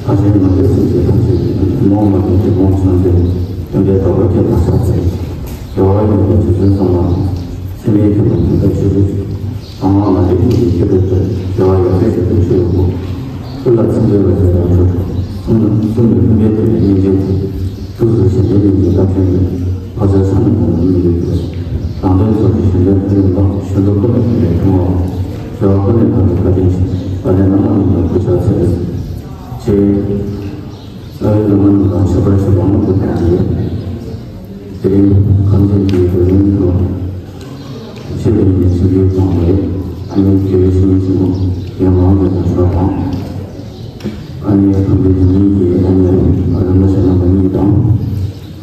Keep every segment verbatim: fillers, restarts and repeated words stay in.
ཐམས་ཅད་མ་འདྲེས་སེམས་ཅན་ཐམས་ཅད་ཀྱི། ཐུན་མོང་མ་ཡིན་གྱི་ལོངས་སྤྱོད་ལྡན། དོན་དེ་དག་པར་སྤྱད་པ་ཕྱག་འཚལ། རྒྱལ་བ་ཡོན་ཏན་རྗེ་བཙུན་གསང་བ། སེམས་ཡོད་མཁྱེན་པ་དོན་དམ་ཆོས་ཀྱི། གསང་བ་མ་འདྲེས་ཀུན་གྱི་སྐྱེ་བོའི་དོན། རྒྱལ་བ་ཡབ་སྲས་ཞབས་ཏུ་མཆི་འོས་པོ། ཐུགས་ལ་ཚིམ་པའི་བར་ཆད་རྣམ་གྲོལ། གསུང་གསུང་ནས་ལྷུན་པོའི་ཐིག་ལེ་སྙིང་རྗེ་སྐྱེ། ཐུགས་སུ་གཞན་དོན་སྙིང་རྗེ་རྟག་བྱུང་ཡོད། འཕགས་པའི་ས་ནི་གོང་མ་སྙིང་རྗེ་སྐྱེ། རང་དོན་ཚོགས་ཀྱི་གཞན་དོན་ཕུན་སུམ་ཚོགས། གཞན་དོན་ཀུན་ལས་ཐར་པའི་ཐུན་མོང་བ། རྒྱལ་བ་ཀུན་ནས་བདག་ལ་བཀའ་དྲིན་ཆེ། ཏཱ་ལའི་བླ་མ་རྣམས་ལ་གུས་ཕྱག་འཚལ། ཅེས། རྩ་བའི་བླ་མ་རྣམས་ལ་མཆོད་པར་ཞུ་བ་སྔོན་དུ་བཏང་སྟེ། དེ་རིང་ཁམས་ཚན་གྱི་བགྲོ་གླེང་དུ། ཆེད་དུ་ཉན་ཞིང་ཡོད་ཙང་ལས། ཨ་ནི་དགེ་བའི་བཤེས་གཉེན་ཆེན་པོ་ཡང་མང་དུ་དང་ཞོགས་དང་། ཨ་ནི་ཁམས་ཚན་དེ་ཉིད་ཀྱི་ཨ་ནི་རིན་པོ་ཆེ་རྣམ་པ་གཉིས་དང་།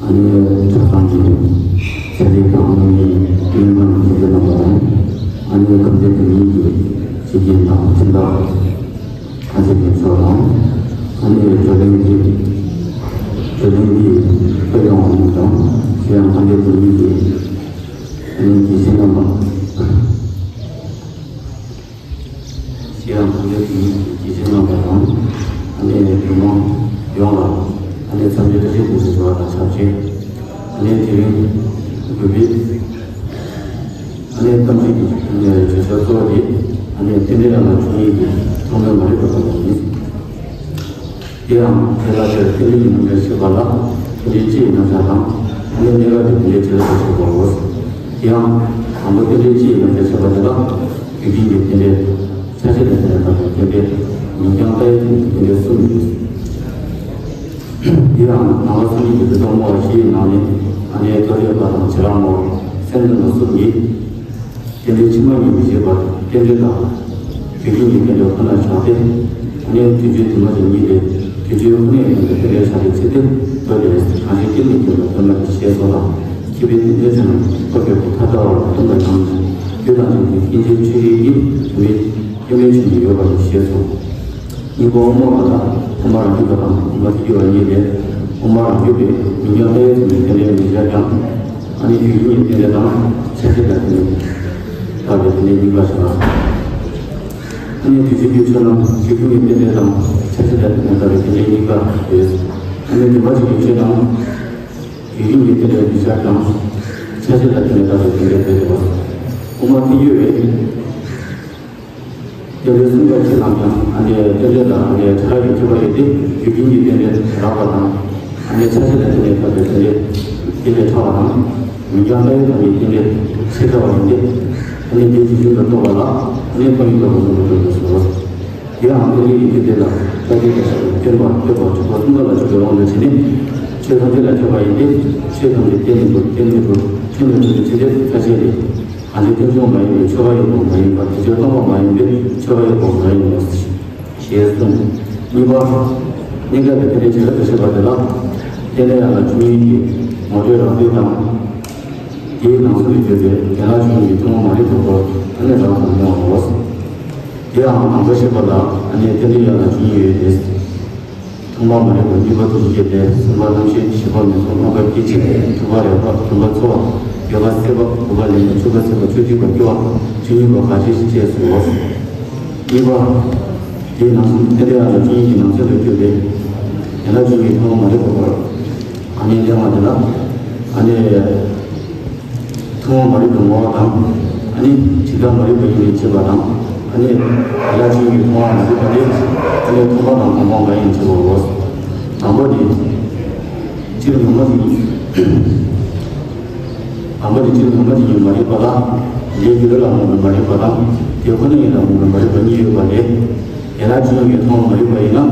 ཨ་ནི་གྲྭ་ཚང་གི་ཚན་རིག་དང་ཨ་ནི་གླིང་ཁང་གི་མཁན་པོ་རྣམ་པ་དང་། ཨ་ནི་ཁམས་ཚན་དེ་ཉིད་ཀྱི་སྤྱི་རྒན་དང་ཁྱིམ་བདག་ཁ་ཆེ་རྒན་ཚོ་དང་། ཨ་ནི་བགྲོ་གླེང་འདི་བགྲོ་གླེང་འདི་ཕེབས་ཡོང་བ་རྣམས་དང་། ཁྱེད་རང་ཁམས་ཚན་དེ་ཉིད་ཀྱི་ཨ་ནི་དགེ་བཤེས་རྣམ་པ། ཁྱེད་རང་ཁམས་ཚན་དེ་ཉིད་ཀྱི་དགེ་བཤེས་རྣམ་པ་དང་། ཨ་ནི་མི་མང་ཡོངས་ལ་ཨ་ནི་འཚམས་འདྲི་བཀྲ་ཤིས་བདེ་ལེགས་ཞུ་བ་དང་ཆབས་ཅིག་ཨ་ནི་དེ་རིང་དགོན་པའི་ཨ་ནི་གཏམ་བཤད་ཀྱི་བརྗོད་བྱ་གཙོ་བོ་དེ་ཨ་ནི་རྟེན་འབྲེལ་ཡན་ལག་བཅུ་གཉིས་ཀྱི་ཐོག་མའི་མ་རིག་པ་ལྟ་བུ་ཡིན། དེ་ཡང་དེ་ལ་དེར་རྟེན་འབྲེལ་གྱི་རྣམ་གཞག་བཤད་པ་ལ་རྟེན་འབྲེལ་སྤྱི་ཡི་རྣམ་གཞག་དང་། ཨ་ནི་གནས་སྐབས་ཀྱི་རྟེན་འབྲེལ་བྱེ་བྲག་ཏུ་བཤད་པའོ། དེ་ཡང་དང་པོ་རྟེན་འབྲེལ་སྤྱི་ཡི་རྣམ་གཞག་བཤད་པ་དེ་ལ་རྒྱུ་རྐྱེན་གྱི་རྟེན་འབྲེལ། ཆ་ཤས་དང་བརྟེན་ནས་འདོད་པའི་རྟེན་འབྲེལ། མིང་རྐྱང་ལྟ་བའི་རྟེན་འབྲེལ་གསུམ་ཡོད། དེ་ཡང་ནང་པ་སངས་རྒྱས་ཀྱི་རིགས་གཏེར་སྨྲ་བ་བཞི་ཡི་ནང་ནས་ཨ་ནི་མཐོ་ལས་པ་དང་བྱེ་བྲག་སྨྲ་བ་སེམས་ཙམ་པ་གསུམ་གྱིས། རྟེན་འབྲེལ་ཕྱི་མ་གཉིས་མི་བྱེད་པར་རྟེན་འབྲེལ་དང་རྒྱུ་རྐྱེན་གྱི་རྟེན་འབྲེལ་ཁོ་ན་བཞག་སྟེ། ཨ་ནི་དུས་རྒྱུན་དུ་མ་ཞིག་གཉིས་ཏེ། དུས་རྒྱུན་ཁོ་ནའི་རྟེན་འབྲེལ་ཁོ་ནའི་བྱ་བའི་ཚེ་སྟེ། བོད་དེ་རང་བཞིན་གཏན་ལ་འཁེལ་བའི་དོན་མ་ཡིན་ཞེས་སོགས་དང་། ཁྱད་པར་རྟེན་འབྲེལ་ཆ་རྣམས་ཐོབ་པའི་གོ་ཐ་དད་པར་སྟོན་པ་ཡང་། རྒྱུ་དང་རྐྱེན་གྱི་སྐྱེ་མཆེད་ཆོས་ཅན་གྱི་དོན་མིན་རྟེན་འབྲེལ་ཆོས་ཅན་ཡོད་པ་ཞེས་སོ། གཉིས་པ་དབུ་མ་པ་དང་དབུ་མ་རང་རྒྱུད་པ་དང་དབུ་མ་ཐལ་འགྱུར་བ་གཉིས་ཏེ། དབུ་མ་རང་རྒྱུད་པས་མིང་རྐྱང་ལྟ་བའི་ཚུལ་ནས་རྟེན་འབྲེལ་མི་བྱ་ཀྱང་། ཨ་ནི་རྒྱུ་རྐྱེན་གྱི་རྟེན་འབྲེལ་དང་ཆ་ཤས་ལ་བརྟེན་ནས་བཏགས་པའི་རྟེན་འབྲེལ་གཉིས་ཀ་བྱ། ཨ་ནི་དུས་རྒྱུན་གྱི་ཆོས་རྣམས་རྒྱུ་རྐྱེན་གྱི་རྟེན་འབྲེལ་དང་ཆ་ཤས་ལ་བརྟེན་ནས་བཏགས་པའི་རྟེན་འབྲེལ་གཉིས་ཀ་ཡོད། ཨ་ནི་བདེན་པ་བཞི་གི་ཆོས་རྣམས་རྒྱུ་རྐྱེན་གྱི་རྟེན་འབྲེལ་མི་བྱ་ཀྱང་། ཆ་ཤས་ལ་བརྟེན་ནས་བཏགས་པའི་རྟེན་འབྲེལ་ཡོད་དེ། དབུ་མ་ཐལ་འགྱུར་བས། རྟེན་འབྲེལ་གསུམ་ཀ་ཆོས་རྣམས་ཀྱང་ཨ་ནི་རྟེན་འབྲེལ་དང་ཨ་ནི་ཕྲ་རགས་ཀྱི་ཁྱད་པར་ཡོད་དེ། རྒྱུ་རྐྱེན་གྱི་རྟེན་འབྲེལ་ཕྲ་རགས་པ་དང་། ཨ་ནི་ཆ་ཤས་ལ་བརྟེན་ནས་བཏགས་པའི་རྟེན་འབྲེལ་རྟེན་འབྲེལ་ཕྲ་བ་དང་། མིང་རྐྱང་ལྟ་བའི་དོན་གྱི་རྟེན་འབྲེལ་ཆེས་ཕྲ་བ་ཡིན་ཏེ། ཨ་ནི་དེ་རྒྱུ་རྐྱེན་དུ་རྟོགས་པ་ལ་ཨ་ནི་ཐོག་མའི་རྟོགས་པ་ཟེར་དུ་འགྲོ་དགོས་སོ། དེའང་རྟེན་འབྲེལ་གྱི་རྟེན་འབྲེལ་ལ་ཆ་ཤས་དང་ཆ་ཤས་སྟོན་པ་སྟོན་པ་གྲུབ་པ་གསུམ་ཀ་ལ་འཇུག་པའི་དབང་དུ་བྱས་ནས་ཆོས་ཐམས་ཅད་ལ་ཁྱབ་པ་ཡིན་ཏེ། ཆོས་ཐམས་ཅད་རྟེན་ནས་གྲུབ། རྟེན་ནས་གྲུབ། ཆོས་ནས་གྲུབ་པའི་ཕྱིར་ཏེ། ཆ་ཤས་ལས། གང་ཞིག་རྟེན་འབྱུང་མ་ཡིན་པའི་ཆོས་པ་ཡི་དོན་མ་ཡིན་པ། དེ་ཕྱིར་སྟོང་པ་མ་ཡིན་པའི་ཆོས་པ་ཡི་དོན་མ་ཡིན་ནོ། ཞེས་གསུངས། གཉིས་པ། གནས་སྐབས་ཀྱི་རྟེན་འབྲེལ་བྱེ་བྲག་ཏུ་བཤད་པ་དེ་ལ། རྟེན་འབྲེལ་ཡན་ལག་བཅུ་གཉིས་ཀྱི་ངོ་སྤྲོད་རང་སྟོན་དང་། དེའི་ནང་གསེས་ལས་བརྗོད་པའི་ཡན་ལག་བཅུ་གཉིས་ཀྱི་ཐུན་མོང་མ་རིག་པའི་སྐོར་ཨ་ནི་རགས་ཙམ་སྨོས་པའོ། དེའང་ནང་དོན་བཤད་པ་ལ་ཨ་ནི་རྟེན་འབྲེལ་ཡན་ལག་བཅུ་གཉིས་ཡོད་དེ། ཐོག་མ་མ་རིག་པ། གཉིས་པ་ཐུགས་རྗེ་ཆེན། གསུམ་པ་རྣམ་ཤེས། བཞི་པ་མིག་སོགས། ལྔ་པ་སྐྱེ་མཆེད། དྲུག་པ་རེག་པ། བདུན་པ་ཚོར་བ། བརྒྱད་པ་སྲེད་པ། དགུ་པ་ལེན་པ། བཅུ་པ་སྲེད་པ། བཅུ་གཅིག་པ་སྐྱོ་བ། བཅུ་གཉིས་པ་ག་ཤེད་ཅེས་སོ། གཉིས་པ། དེའི་ནང་གསེས་རྟེན་འབྲེལ་ཡན་ལག་བཅུ་གཉིས་ཀྱི་ནང་གསེས་ལས་བརྗོད་པའི་ཡན་ལག་བཅུ་གཉིས་ཐོག་མ་མ་རིག་པའི་སྐོར་ཨ་ནི་གླེང་བ་དེ་ལ། ཨ་ནི། ཐུན་མོང་མ་རིག་པའི་ངོ་བོ་དང་། ཨ་ནི་ཇི་ལྟར་མ་རིག་པ་ཡིན་མིན་དཔྱད་པ་དང་། ཨ་ནི་ཡན་ལག་བཅུ་གཉིས་ཀྱི་ཐུན་མོང་མ་རིག་པ་དེ། ཨ་ནི་མཐུན་པ་དང་གོང་འཕེལ་མ་ཡིན་དཔྱད་པའོ། དང་པོ་ནི། སྤྱིར་ངོ་མ་ཡིན། དང་པོ་ནི་སྤྱིར་ངོ་མ་ཡིན་མ་རིག་པ་ལ། ལས་རྒྱུ་འབྲས་ལ་རྨོངས་པའི་མ་རིག་པ་དང་། དེ་ཁོ་ན་ཉིད་ལ་རྨོངས་པའི་མ་རིག་པ་གཉིས་ཡོད་པ་ལས། ཡན་ལག་བཅུ་གཉིས་ཀྱི་ཐུན་མོང་མ་རིག་པ་ཡིན་ན།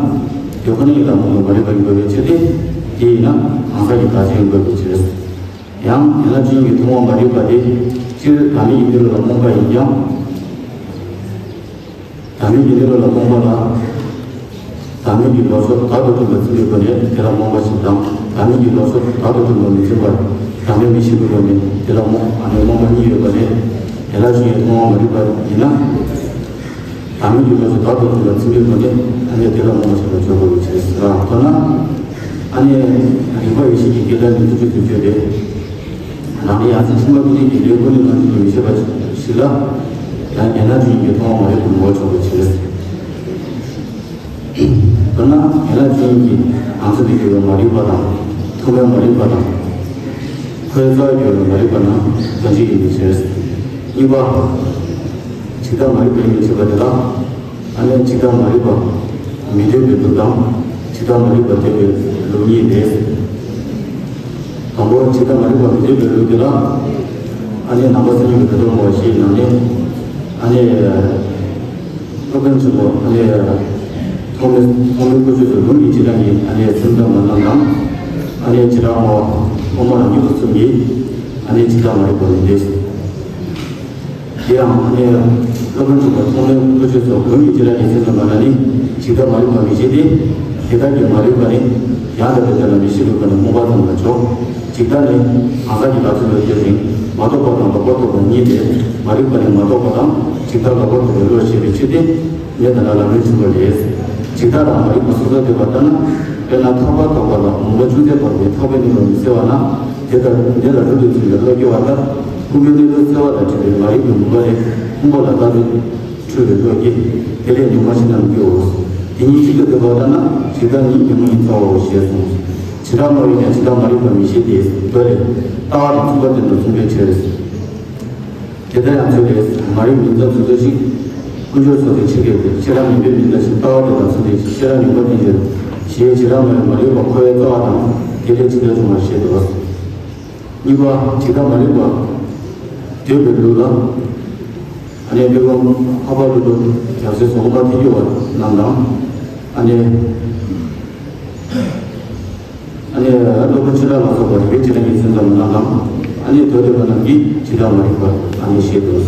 དེ་ཁོ་ན་ཉིད་ལ་རྨོངས་པའི་མ་རིག་པ་ཡིན་དགོས་པའི་ཕྱིར་ཏེ། དེ་ཡིན་ན་གང་ཟག་གི་བདག་འཛིན་ཡིན་དགོས་པའི་ཕྱིར། ཡང་ཡན་ལག་བཅུ་གཉིས་ཀྱི་ཐུན་མོང་མ་རིག་པ་དེ། སྤྱིར་བདག་མེད་ཀྱི་གནས་ལུགས་ལ་རྨོངས་པ་ཡིན་ཀྱང་། བདག་མེད་ཀྱི་གནས་ལུགས་ལ་རྨོངས་པ་ལ། བདག་མེད་ཀྱི་ལོག་ཕྱོགས་བདག་ཏུ་སྒྲུབ་པ་འཛིན་པའི་སྒོ་ནས་དེ་ལ་རྨོངས་པ་ཞིག་དང་། བདག་མེད་ཀྱི་ལོག་ཕྱོགས་བདག་ཏུ་སྒྲུབ་པ་མི་འཛིན་པར་བདག་མེད་མི་ཤེས་པའི་སྒོ་ནས་དེ་ལ་རྨོངས་ཨ་ནི་རྨོངས་པ་གཉིས་ཡོད་པ་ལས། ཡན་ལག་བཅུ་གཉིས་ཐུན་མོང་མ་རིག་པ་ཡིན་ན། བདག་མེད་ཀྱི་ལོག་ཕྱོགས་བདག་ཏུ་སྒྲུབ་པ་འཛིན་པའི་སྒོ་ནས་ཨ་ནི་དེ་ལ་རྨོངས་པ་ཞིག་ལ་འཇོག་དགོས་པའི་ཕྱིར་ཟེར་བ་ལྟར་ན། ཨ་ནི་རིག་པ་ཡེ་ཤེས་ཀྱི་སྐད་གྲགས་ནི་ཐུགས་རྗེ་ཐུགས་རྗེ་རེད། རང་རེ་ཡང་སྲིད་ཕྱི་མ་ཀུན་ནས་ཀྱི་ལས་ཀུན་ནས་ནང་དུ་མི་བྱེད་པ་ཞིག་ལ། ཡང་ཡན་ལག་བཅུ་གཉིས་ཀྱི་ཐུན་མོང་མ་རིག་པའི་ངོ་བོ་ཆོག་པའི་ཕྱིར། ཡང་ན་ཡན་ལག་བཅུ་གཉིས་ཀྱི་ནང་ཚན་དུ་གྱུར་པའི་མ་རིག་པ་དང་ཐོག་མའི་མ་རིག་པ་དང་། འཁོར་བའི་རྩ་བར་གྱུར་པའི་མ་རིག་པ་རྣམས་གང་ཞིག་ཡིན་པའི་ཕྱིར། གཉིས་པ། ཇི་ལྟར་མ་རིག་པ་ཡིན་པའི་ཕྱིར་པ་དེ་ལ། ཨ་ནི་ཇི་ལྟར་མ་རིག་པ་མི་འདོད་པའི་ལུགས་དང་ཇི་ལྟར་མ་རིག་པ་འདོད་པའི་ལུགས་གཉིས་ཏེ། དང་པོ་ཇི་ལྟར་མ་རིག་པ་མི་འདོད་པའི་ལུགས་དེ་ལ། ཨ་ནི་ནང་པ་སངས་རྒྱས་པའི་བདེ་སྟོང་གི་བཤེས་གཉེན་ནས། ཨ་ནི། སློབ་དཔོན་ཆེན་པོ་ཨ་ནི། ཐོག་མའི་ཐོག་མའི་བཀོལ་སྤྱོད་ཚོ་ལུང་གི་བྱེ་བྲག་གི་ཨ་ནི་སེམས་ཙམ་པ་རྣམས་དང་། ཨ་ནི་བྱེ་བྲག་སྨྲ་བ་དབུ་མ་རང་རྒྱུད་པ་གསུམ་གྱིས་ཨ་ནི་ཇི་ལྟར་མ་རིག་པ་ལུང་འདྲེན། དེ་ཡང་ཨ་ནི་སློབ་དཔོན་ཆེན་པོ་ཐོག་མའི་བཀོལ་སྤྱོད་ཚོ་ལུང་གི་བྱེ་བྲག་གི་སེམས་ཙམ་པ་རྣམས་ནི་ཇི་ལྟར་མ་རིག་པ་མི་བྱེད་དེ། དེ་ལྟར་གྱི་མ་རིག་པ་ནི་ཡང་དག་པའི་དོན་ལ་མི་ཤེས་པའི་སྒོ་ནས་རྨོངས་པ་ཙམ་ལ་འཇོག་ཇི་ལྟར་ནི་གང་ཟག་གི་བདག་འཛིན་ལ་ལྟོས་ཤིང་མ་རྟོགས་པ་དང་ལོག་པར་རྟོག་པ་གཉིས་ཏེ། མ་རིག་པ་ནི་མ་རྟོགས་པ་དང་ཇི་ལྟར་ལོག་པར་རྟོག་པའི་བློར་བཤད་པའི་ཕྱིར་ཏེ། ངས་ད་ལྟ་ལམ་རིམ་ཆེན་པོ་ལས། ཇི་ལྟར་དང་མ་རིག་པ་སོ་སོར་འདོད་པ་ལྟར་ན། དཔེར་ན་ཐག་པ་གཏོགས་པ་ལ་མུན་པ་ཅུང་ཟད་བབས་པའི་ཐག་པས་གནོན་པ་མི་སེལ་བ་ན། དེ་ལྟར་འདི་ལ་རབ་ཏུ་འཛིན་པའི་བློ་སྐྱེ་བ་ལྟར། ཕུང་པོའི་གནས་ལུགས་གསལ་བ་དང་བྲལ་བའི་མ་རིག་པའི་མུན་པ་ལས་ཕུང་པོ་ལ་བདག་འཛིན། འཁྲུལ་པའི་བློ་སྐྱེ། དེ་ལས་གཉུག་མ་ཕྱི་ནང་སྐྱེའོ། དེ་ཉིད་གཅིག་ཏུ་འདོད་པ་ལྟར་ན་ཇི་ལྟར་ཉིད་གཉུག་མ་ཡིན་རྩ་བའོ་ཞེས་གསུངས། བྱེ་བྲག་སྨྲ་བས་ཀྱང་ཇི་ལྟར་མ་རིག་པ་མི་ཤེས་ཏེ། བློ་ལས། ལྟ་བ་དང་མཚུངས་པ་དོན་དུ་མཚུངས་པའི་ཕྱིར། དེ་ལྟར་ཡང་ཚུལ་ལས། མ་རིག་མིང་ཙམ་དུ་ལྟ་ཞིང་། ཀུན་སྦྱོར་སོགས་ཀྱི་ཕྱིར་སྐྱེས་པའི་ཤེས་རབ་མིན་པའི་མིང་ལྟ་ཞིང་ལྟ་བ་དེ་དང་མཚུངས་ཏེ་ཤེས་རབ་མིན་པ་ལྟ་ཞིང་། ཞེས་བྱེ་བྲག་སྨྲ་བས་མ་རིག་པ་འཁོར་བའི་རྩ་བ་དང་དེ་ལས་ཇི་ལྟར་བྱུང་བར་བཤད་དོ། གཉིས་པ་ཇི་ལྟར་མ་རིག་པ་འདོད་པའི་ལུགས་ལ། ཨ་ནི་དཔེ་ཁོ་འཕགས་པ་ཀླུ་སྒྲུབ་རྒྱལ་སྲས་སོགས་མ་ཐེག་མཆོག་རྣམས་དང་། ཨ་ནི། ཨ་ནི་སློབ་དཔོན་ཆོས་གྲགས་ལ་སོགས་པ་རིག་པའི་བྱེ་བྲག་གི་སེམས་ཙམ་རྣམས་དང་། ཨ་ནི་མདོ་སྡེ་པ་རྣམས་ཀྱིས་ཇི་ལྟར་མ་རིག་པ་ཨ་ནི་བཤད་དོ།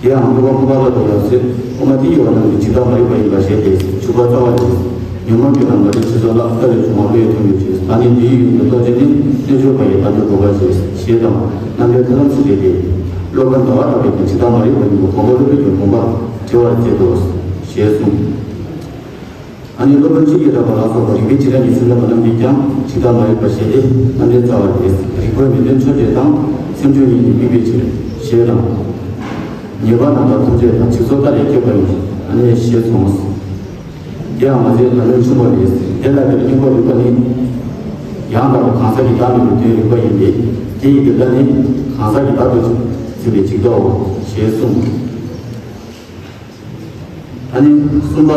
དེ་ཡང་འཕགས་པ་འཕགས་པ་ཀླུ་སྒྲུབ་རྒྱལ་སྲས་སོགས་མ་ཐེག་མཆོག་རྣམས་ཀྱིས་ཇི་ལྟར་མ་རིག་པ་ཡིན་པར་བཞེད་དེ་འཇུག་པ་རྩ་བ་ལས། ཉོན་མོངས་ཀྱི་ལམ་དང་རིགས་ཆོས་ཚོགས་ལ་ལྟ་བའི་བྱུང་བ་བློ་ཡིས་མཐོང་གྱུར་ཅིག་ཨ་ནི་འདིའི་ཡུལ་དུ་རྟོགས་བྱེད་ནི་རྣལ་འབྱོར་པ་ཡི་བདག་འཛིན་གོ་བར་བྱེད་ཞེས་དང་རྣམ་འགྲེལ་ཐ་ལམ་ཚིག་འགྲེལ་ཏེ། སློབ་དཔོན་ཟླ་བ་གྲགས་པས་ཀྱང་ཇི་ལྟར་མ་རིག་པ་ཡིན་པ་གོམས་པ་སློབ་དཔོན་གྱི་དགོངས་པ་འགྲེལ་བར་མཛད་དོ། ཞེས་གསུངས། ཨ་ནི་སློབ་དཔོན་ཆོས་ཀྱི་གྲགས་པ་ལ་སོགས་པ་རིག་པའི་བྱེ་བྲག་གི་སེམས་ཙམ་པ་རྣམས་ཀྱིས་ཀྱང་ཇི་ལྟར་མ་རིག་པ་བཤད་དེ་རྣམ་འགྲེལ་རྩ་བ་ལས། རིག་པ་མི་མཐུན་ཕྱོགས་བཅས་དང་སེམས་བྱུང་ཉིད་ནི་དམིགས་པའི་ཕྱིར་ཞེས་དང་། ཉེས་པ་རྣམ་དག་ཐམས་ཅད་དང་འཇིག་ཚོགས་ལྟ་ལས་སྐྱེས་པ་ཡིན་ཨ་ནི་ཞེས་གསུངས། དེའང་མ་ཟད་ལམ་རིམ་ཆེན་པོ་ལས། དེ་ལ་དེར་སྙིང་པོ་རིག་པ་ནི། ཡང་དག་པའི་གང་ཟག་གི་བདག་མེད་པའི་དོན་རིག་པ་ཡིན་ཏེ། དེ་ཡི་དོན་དག་ནི་གང་ཟག་གི་བདག་ཏུ་འཛིན་པའི་འཇིག་ལྟའོ་ཞེས་གསུངས། ཨ་ནི་གསུམ་པ།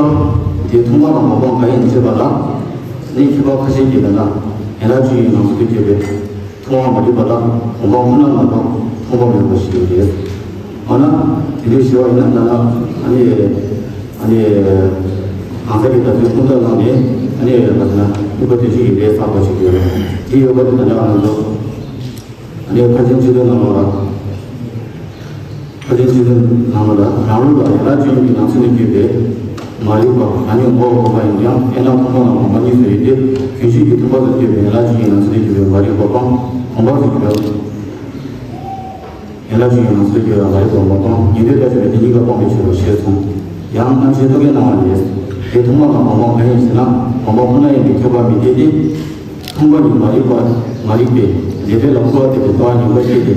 དེ་མཐོང་བ་དང་གོ་འཕང་གང་ཡིན་དྲིས་པ་ལ། ནི་མཁས་པ་ཁ་ཤས་ཀྱིས་ལབ་ན་ཡན་ལག་བཅུ་ཡི་ནང་ཚན་དུ་གྱུར་པའི། མཐོང་བ་མ་གྲུབ་པ་ལ་གོ་འཕང་ཁོ་ན་མ་གཏོགས་མཐོང་བ་མེད་པ་ཞིག་རེད། འོ་ན། དེ་འདྲའི་ཞེས་པ་ཡིན་ན་ད་ལྟ་ཨ་ནི། ཨ་ནི། གང་ཟག་གི་བདག་འཛིན་ཀུན་བཏགས་བླངས་ནས་ཨ་ནི་ཡོད་པ་དེ་ན་དམིགས་པ་དེ་ཅི་ཡིན་རེད་བསམ་པ་ཞིག་ཡོད་རེད། དེ་ཡོད་པ་དེ་ད་ལྟ་ང་ཚོ་ཨ་ནི་ཕར་ཕྱིན་ཆོས་ཚོགས་ནང་ལོགས་ལ། ཕར་ཕྱིན་ཆོས་ཚོགས་ནང་ལོགས་ལ་རང་ལུགས་ལ་ཡན་ལག་བཅུ་གཉིས་ཀྱི་ནང་ཚན་དུ་གྱུར་པའི་མ་རིག་པ་གང་ཉིད་ངོ་བོར་བཀོད་པ་ཡིན་ཀྱང་དབེན་གནས་མཐོང་སྤང་དང་གོམས་པ་གཉིས་སུ་ཡོད་དེ་རྒྱུན་ཞུགས་ཀྱི་མཐོང་སྤང་དུ་གྱུར་པའི་ཡན་ལག་བཅུ་གཉིས་ནང་ཚན་དུ་གྱུར་པའི་མ་རིག་པ་སྤང་གོམས་པ་ཟེར་གྱི་ཡོད། ཡན་ལག་བཅུ་གཉིས་ནང་ཚན་དུ་གྱུར་པའི་མ་རིག་པ་མ་སྤང་ཉན་ཐོས་ལྟར་བྱས་པའི་དེ་གཉིས་ཀ་སྤངས་པའི་ཕྱིར་རོ་ཞེས་གསུངས། ཡང་རྣམ་བཤད་རྟོག་གེའི་སྣང་བ་ལས། དེ་མཐོང་སྤང་དང་གོམས་སྤང་གང་ཡིན་ཞེ་ན། གོམས་པ་ཁོ་ན་ཡིན་པས་ཁྱབ་པ་མི་འཐད་དེ། མཐོང་སྤང་གཉིས་མ་རིག་པ་མ་རིག་པས་ལས་འབྲས་ལ་སྐུར་བ་འདེབས་པའི་ལྟ་བ་ངན་པ་སྐྱེས་ཏེ་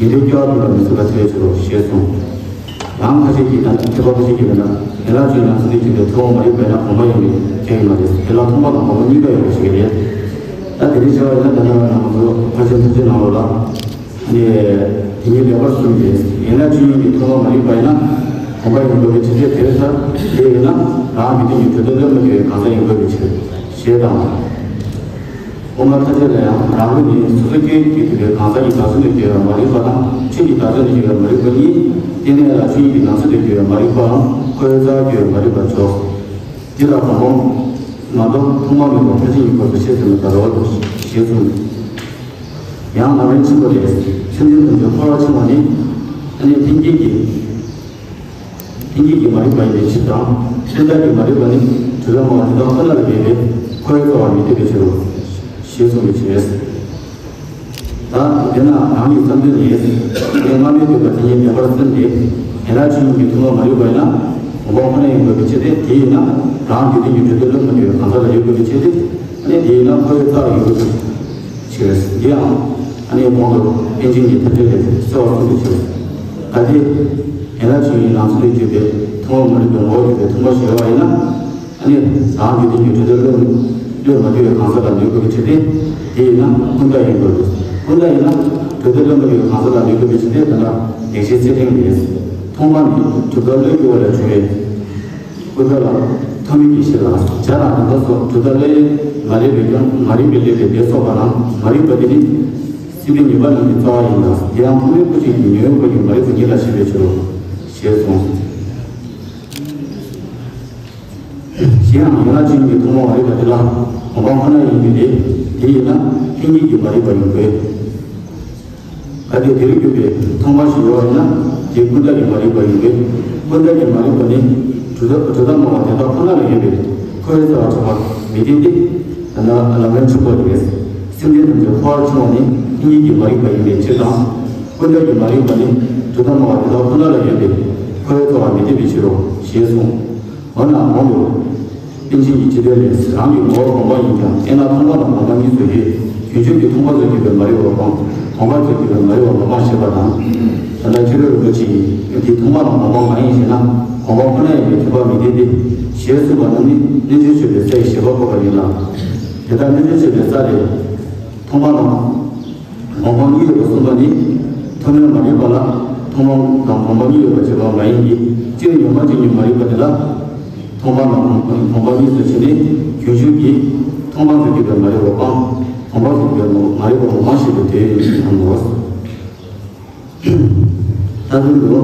ཉན་ཐོས་སྐྱེ་བ་ཕུད་པ་མི་ཚུགས་པར་ཐལ་བའི་ཕྱིར་རོ་ཞེས་གསུངས། ཡང་ཁ་ཤས་ཀྱིས་ད་མཁས་པ་ཁ་ཤས་ཀྱིས་ད་ཡན་ལག་བཅུའི་ནང་ཚན་དུ་གྱུར་པའི་མཐོང་སྤང་མ་རིག་པ་ཡིན་ན་གོམས་པ་ཡིན་པས་ཁྱབ་ཀྱི་མ་རེད། དེ་ལ་མཐོང་སྤང་དང་གོམས་པ་གཉིས་ཀ་ཡོད་པ་ཞིག་རེད། ད་དེ་རིང་བྱས་པ་ཡིན་ན་ད་ནང་ང་ཚོ་ཕར་ཕྱིན་ཐུགས་རྗེ་ནང་ལོགས་ལ། ཨ་ནི། དེ་ཉིད་ལེགས་པར་གསུངས་ཏེ། ཡན་ལག་བཅུ་གཉིས་ཀྱི་མཐོང་སྤང་མ་རིག་པ་ཡིན་ན། གོམས་པ་ཡིན་དགོས་པའི་ཕྱིར་ཏེ། དེ་ལྟར་དེ་ཡིན་ན་རང་རྒྱུད་དེ་ཉིད་གྲོལ་སྡོད་ལ་མི་འགྱུར་བའི་གང་ཟག་ཡིན་དགོས་པའི་ཕྱིར། ཞེས་དང་། དབུ་མ་ཐ་དད་ལ་ཡང་རང་ལུགས་ནི་སོ་སོ་སྐྱེ་བོས་གྲུབ་པའི་གང་ཟག་གི་བདག་བཟོ་ནས་སྐྱེ་བའི་མ་རིག་པ་དང་ཆོས་ཀྱི་བདག་བཟོ་ནས་སྐྱེ་བའི་མ་རིག་པ་གཉིས་ཏེ་ཡན་ལག་བཅུ་གཉིས་ཀྱི་ནང་ཚན་དུ་གྱུར་པའི་མ་རིག་པའམ་འཁོར་བའི་རྩ་བར་གྱུར་པའི་མ་རིག་པར་འཇོག་འདི་ལ་གོམས་སྤང་མ་གཏོགས་མཐོང་སྤང་མེད་པར་ཕར་ཕྱིན་གྱི་སྐབས་སུ་ཤེས་ཟིན་པ་ལྟར་རོ། ཞེས་གསུངས། ཡང་ལམ་རིམ་ཆེན་པོ་ལས། སེམས་ཅན་ཐམས་ཅད་འཁོར་བར་འཁྱམས་པ་ནི། ཨ་ནི་ལྷན་སྐྱེས་ཀྱི། ལྷན་སྐྱེས་ཀྱི་མ་རིག་པ་ཡིན་པའི་ཕྱིར་དང་། ལྷན་ཅག་གི་མ་རིག་པ་ནི་གྲོལ་བ་སྨྲ་བ་དེ་དག་ཁོ་ན་ལ་ངེས་པས་འཁོར་བའི་རྩ་བར་མི་ལྟོས་པའི་ཕྱིར་རོ། ཞེས་གསུངས་པའི་ཕྱིར། ད་དེ་ན་རང་གི་བསམ་དོན་ནི། དེ་སྔ་མའི་འདོད་པ་དེ་ཉིད་ལེགས་པར་སེམས་ཏེ། ཡན་ལག་བཅུ་གཉིས་ཀྱི་མཐོང་སྤང་མ་རིག་པ་ཡིན་ན། གོམས་སྤང་ཁོ་ན་ཡིན་དགོས་པའི་ཕྱིར་ཏེ། དེ་ཡིན་ན་རང་རྒྱུད་དེ་ཉིད་གྲོལ་སྡོད་ལ་མི་འགྱུར་བའི་གང་ཟག་ལ་ཡོད་དགོས་པའི་ཕྱིར་ཏེ། ཨ་ནི་དེ་ཡིན་ན་འཁོར་བའི་རྩ་བར་ཡོད་དགོས་པའི་ཕྱིར། འདིའང་ཨ་ནི་གོང་དུ་པཎ་ཆེན་གྱི་ཐ་དད་ལས་གསལ་བར་གསུངས་པའི་ཕྱིར། གལ་ཏེ་ཡན་ལག་བཅུ་གཉིས་ནང་ཚན་དུ་གྱུར་པའི་མཐོང་སྤང་མ་རིག་པའི་ངོ་བོར་གྱུར་པའི་མཐོང་སྤང་ཞིག་ཡོད་པ་ཡིན་ན། ཨ་ རང་རྒྱུད་ལྡན་གྱི་གྲུབ་མཐའ་བློས་བློས་མ་བཏུབ་པའི་གང་ཟག་ལ་འདུལ་དགོས་པའི་ཕྱིར་ཏེ། དེ་ཡིན་ན་ཀུན་བརྟགས་ཡིན་དགོས། ཀུན་བརྟགས་ཡིན་ན་གྲུབ་མཐའ་བློས་མ་བཏུབ་པའི་གང་ཟག་ལ་འདུལ་དགོས་པའི་ཕྱིར་ཏེ། ད་ལྟ་ལེགས་བཤད་རྩེ་གླིང་ལས། ཐོག་མ་ནི་གྲུབ་མཐའ་བློས་བཀོད་པ་ལས་བྱུང་བའི་ཀུན་བརྟགས་ལ་ཐོགས་མེད་ཀྱི་ཤེས་ལ། བྱ་དང་ལྡན་པ་སོགས་གྲུབ་མཐའ་བློས་མ་རིག་པའི་ཀྱང་མ་རིག་པས་བསླད་པའི་དེ་སོགས་པ་རྣམས་མ་རིག་པ་དེ་ནི་སྲིད་པའི་ཉེས་པ་རྣམས་ཀྱི་རྩ་བ་ཡིན་ལ། དེ་ཡང་ཐོགས་མེད་སྐུ་མཆེད་ཀྱིས་ཉོན་མོངས་པ་ཡི་མ་རིག་པ་ཉིད་ལ་བཤད་པའི་ཕྱིར་རོ། ཞེས་གསུངས། གཞན་ཡང་ཡན་ལག་ཅན་གྱི་ཐོག་མ་མ་རིག་པ་དེ་ལ་གོམས་པ་ཁོ་ན་ཡིན་པས་ཏེ། དེ་ཡིན་ན་ལྷན་སྐྱེས་ཀྱི་མ་རིག་པ་ཡིན་དགོས། གལ་ཏེ་དེ་རུ་གྱུར་པའི་ཐོག་མ་ཞིག་ཡོད་པ་ཡིན་ན། དེ་ཀུན་བརྟགས་ཀྱི་མ་རིག་པ་ཡིན་པས། ཀུན་བརྟགས་ཀྱི་མ་རིག་པ་ནི་གྲུབ་མཐའ་གྲུབ་མཐའ་སྨྲ་བ་དེ་དག་ཁོ་ན་ལ་ཡོད་པའི་འཁོར་བའི་རྩ་བ་གྲགས་པ་མི་བདེན་ཏེ། ན་ལམ་རིམ་ཆེན་པོ་ལས། སེམས་ཅན་ཐམས་ཅད་འཁོར་བར་འཁྱམས་པ་ནི་ལྷན་སྐྱེས་ཀྱི་མ་རིག་པ་ཡིན་པའི་ཕྱིར་དང་། ཀུན་བརྟགས་ཀྱི་མ་རིག་པ་ནི་གྲུབ་མཐའ་སྨྲ་བ་དེ་དག་ཁོ་ན་ལ་ཡོད་པའི་འཁོར་བའི་རྩ་བ་མི་བདེན་པའི་ཕྱིར་རོ། ཞེས་གསུངས། འོ་ན་གོང་དུ་པཎ་ཆེན་གྱི་སྤྱི་དོན་ལས། རང་གི་ངོ་བོ་གོམས་པ་ཉིད་ཀྱང་། དེས་ན་མཐོང་བ་དང་གོམས་པ་གཉིས་སུ་དབྱེ། རྒྱུན་ཆད་ཀྱི་མཐོང་བ་ཙམ་གྱིས་པའི་མ་རིག་པ་སྤང་། གོམས་པ་ཙམ་གྱིས་པའི་མ་རིག་པ་མ་སྤངས་ཞེས་པ་དང་། ད་ལྟ་ཁྱད་པར་རིན་པོ་ཆེ་ཡིས་འདི་མཐོང་བ་དང་གོམས་པ་མ་ཡིན་ཞེ་ན། གོམས་པ་ཁོ་ན་ཡིན་པས་ཁྱད་པར་མི་བདེན་ཏེ། ཞེས་གསུངས་པ་རྣམས་ནི་རྣལ་འབྱོར་སྤྱོད་པའི་རྩ་ཡི་བཞེད་པ་བཀོད་པ་ཡིན་ལ། དེ་ལྟར་རྣལ་འབྱོར་སྤྱོད་པའི་རྩ་ལས། མཐོང་བ་དང་གོམས་པ་གཉིས་ཡོད་པར་གསུངས་པ་ནི། ཐོག་མའི་མ་རིག་པ་ལ་མཐོང་བ་དང་གོམས་པ་གཉིས་ཡོད་པར་བྱེད་པ་མ་ཡིན་གྱི། སྤྱིར་ཉོན་མོངས་ཅན་གྱི་མ་རིག་པ་དེ་ལ་མཐོང་བ་དང་གོམས་པ་གཉིས་སུ་ཕྱེ་ནས། རྒྱུན་ཆད་ཀྱི་མཐོང་བ་ཙམ་གྱིས་པའི་མ་རིག་པ་སྤང་། གོམས་པ་ཙམ་གྱིས་པའི་མ་རིག་པ་མ་སྤངས་ཞེས་པའི་དོན་ཡིན་ནོ། ད་དུང་དུ་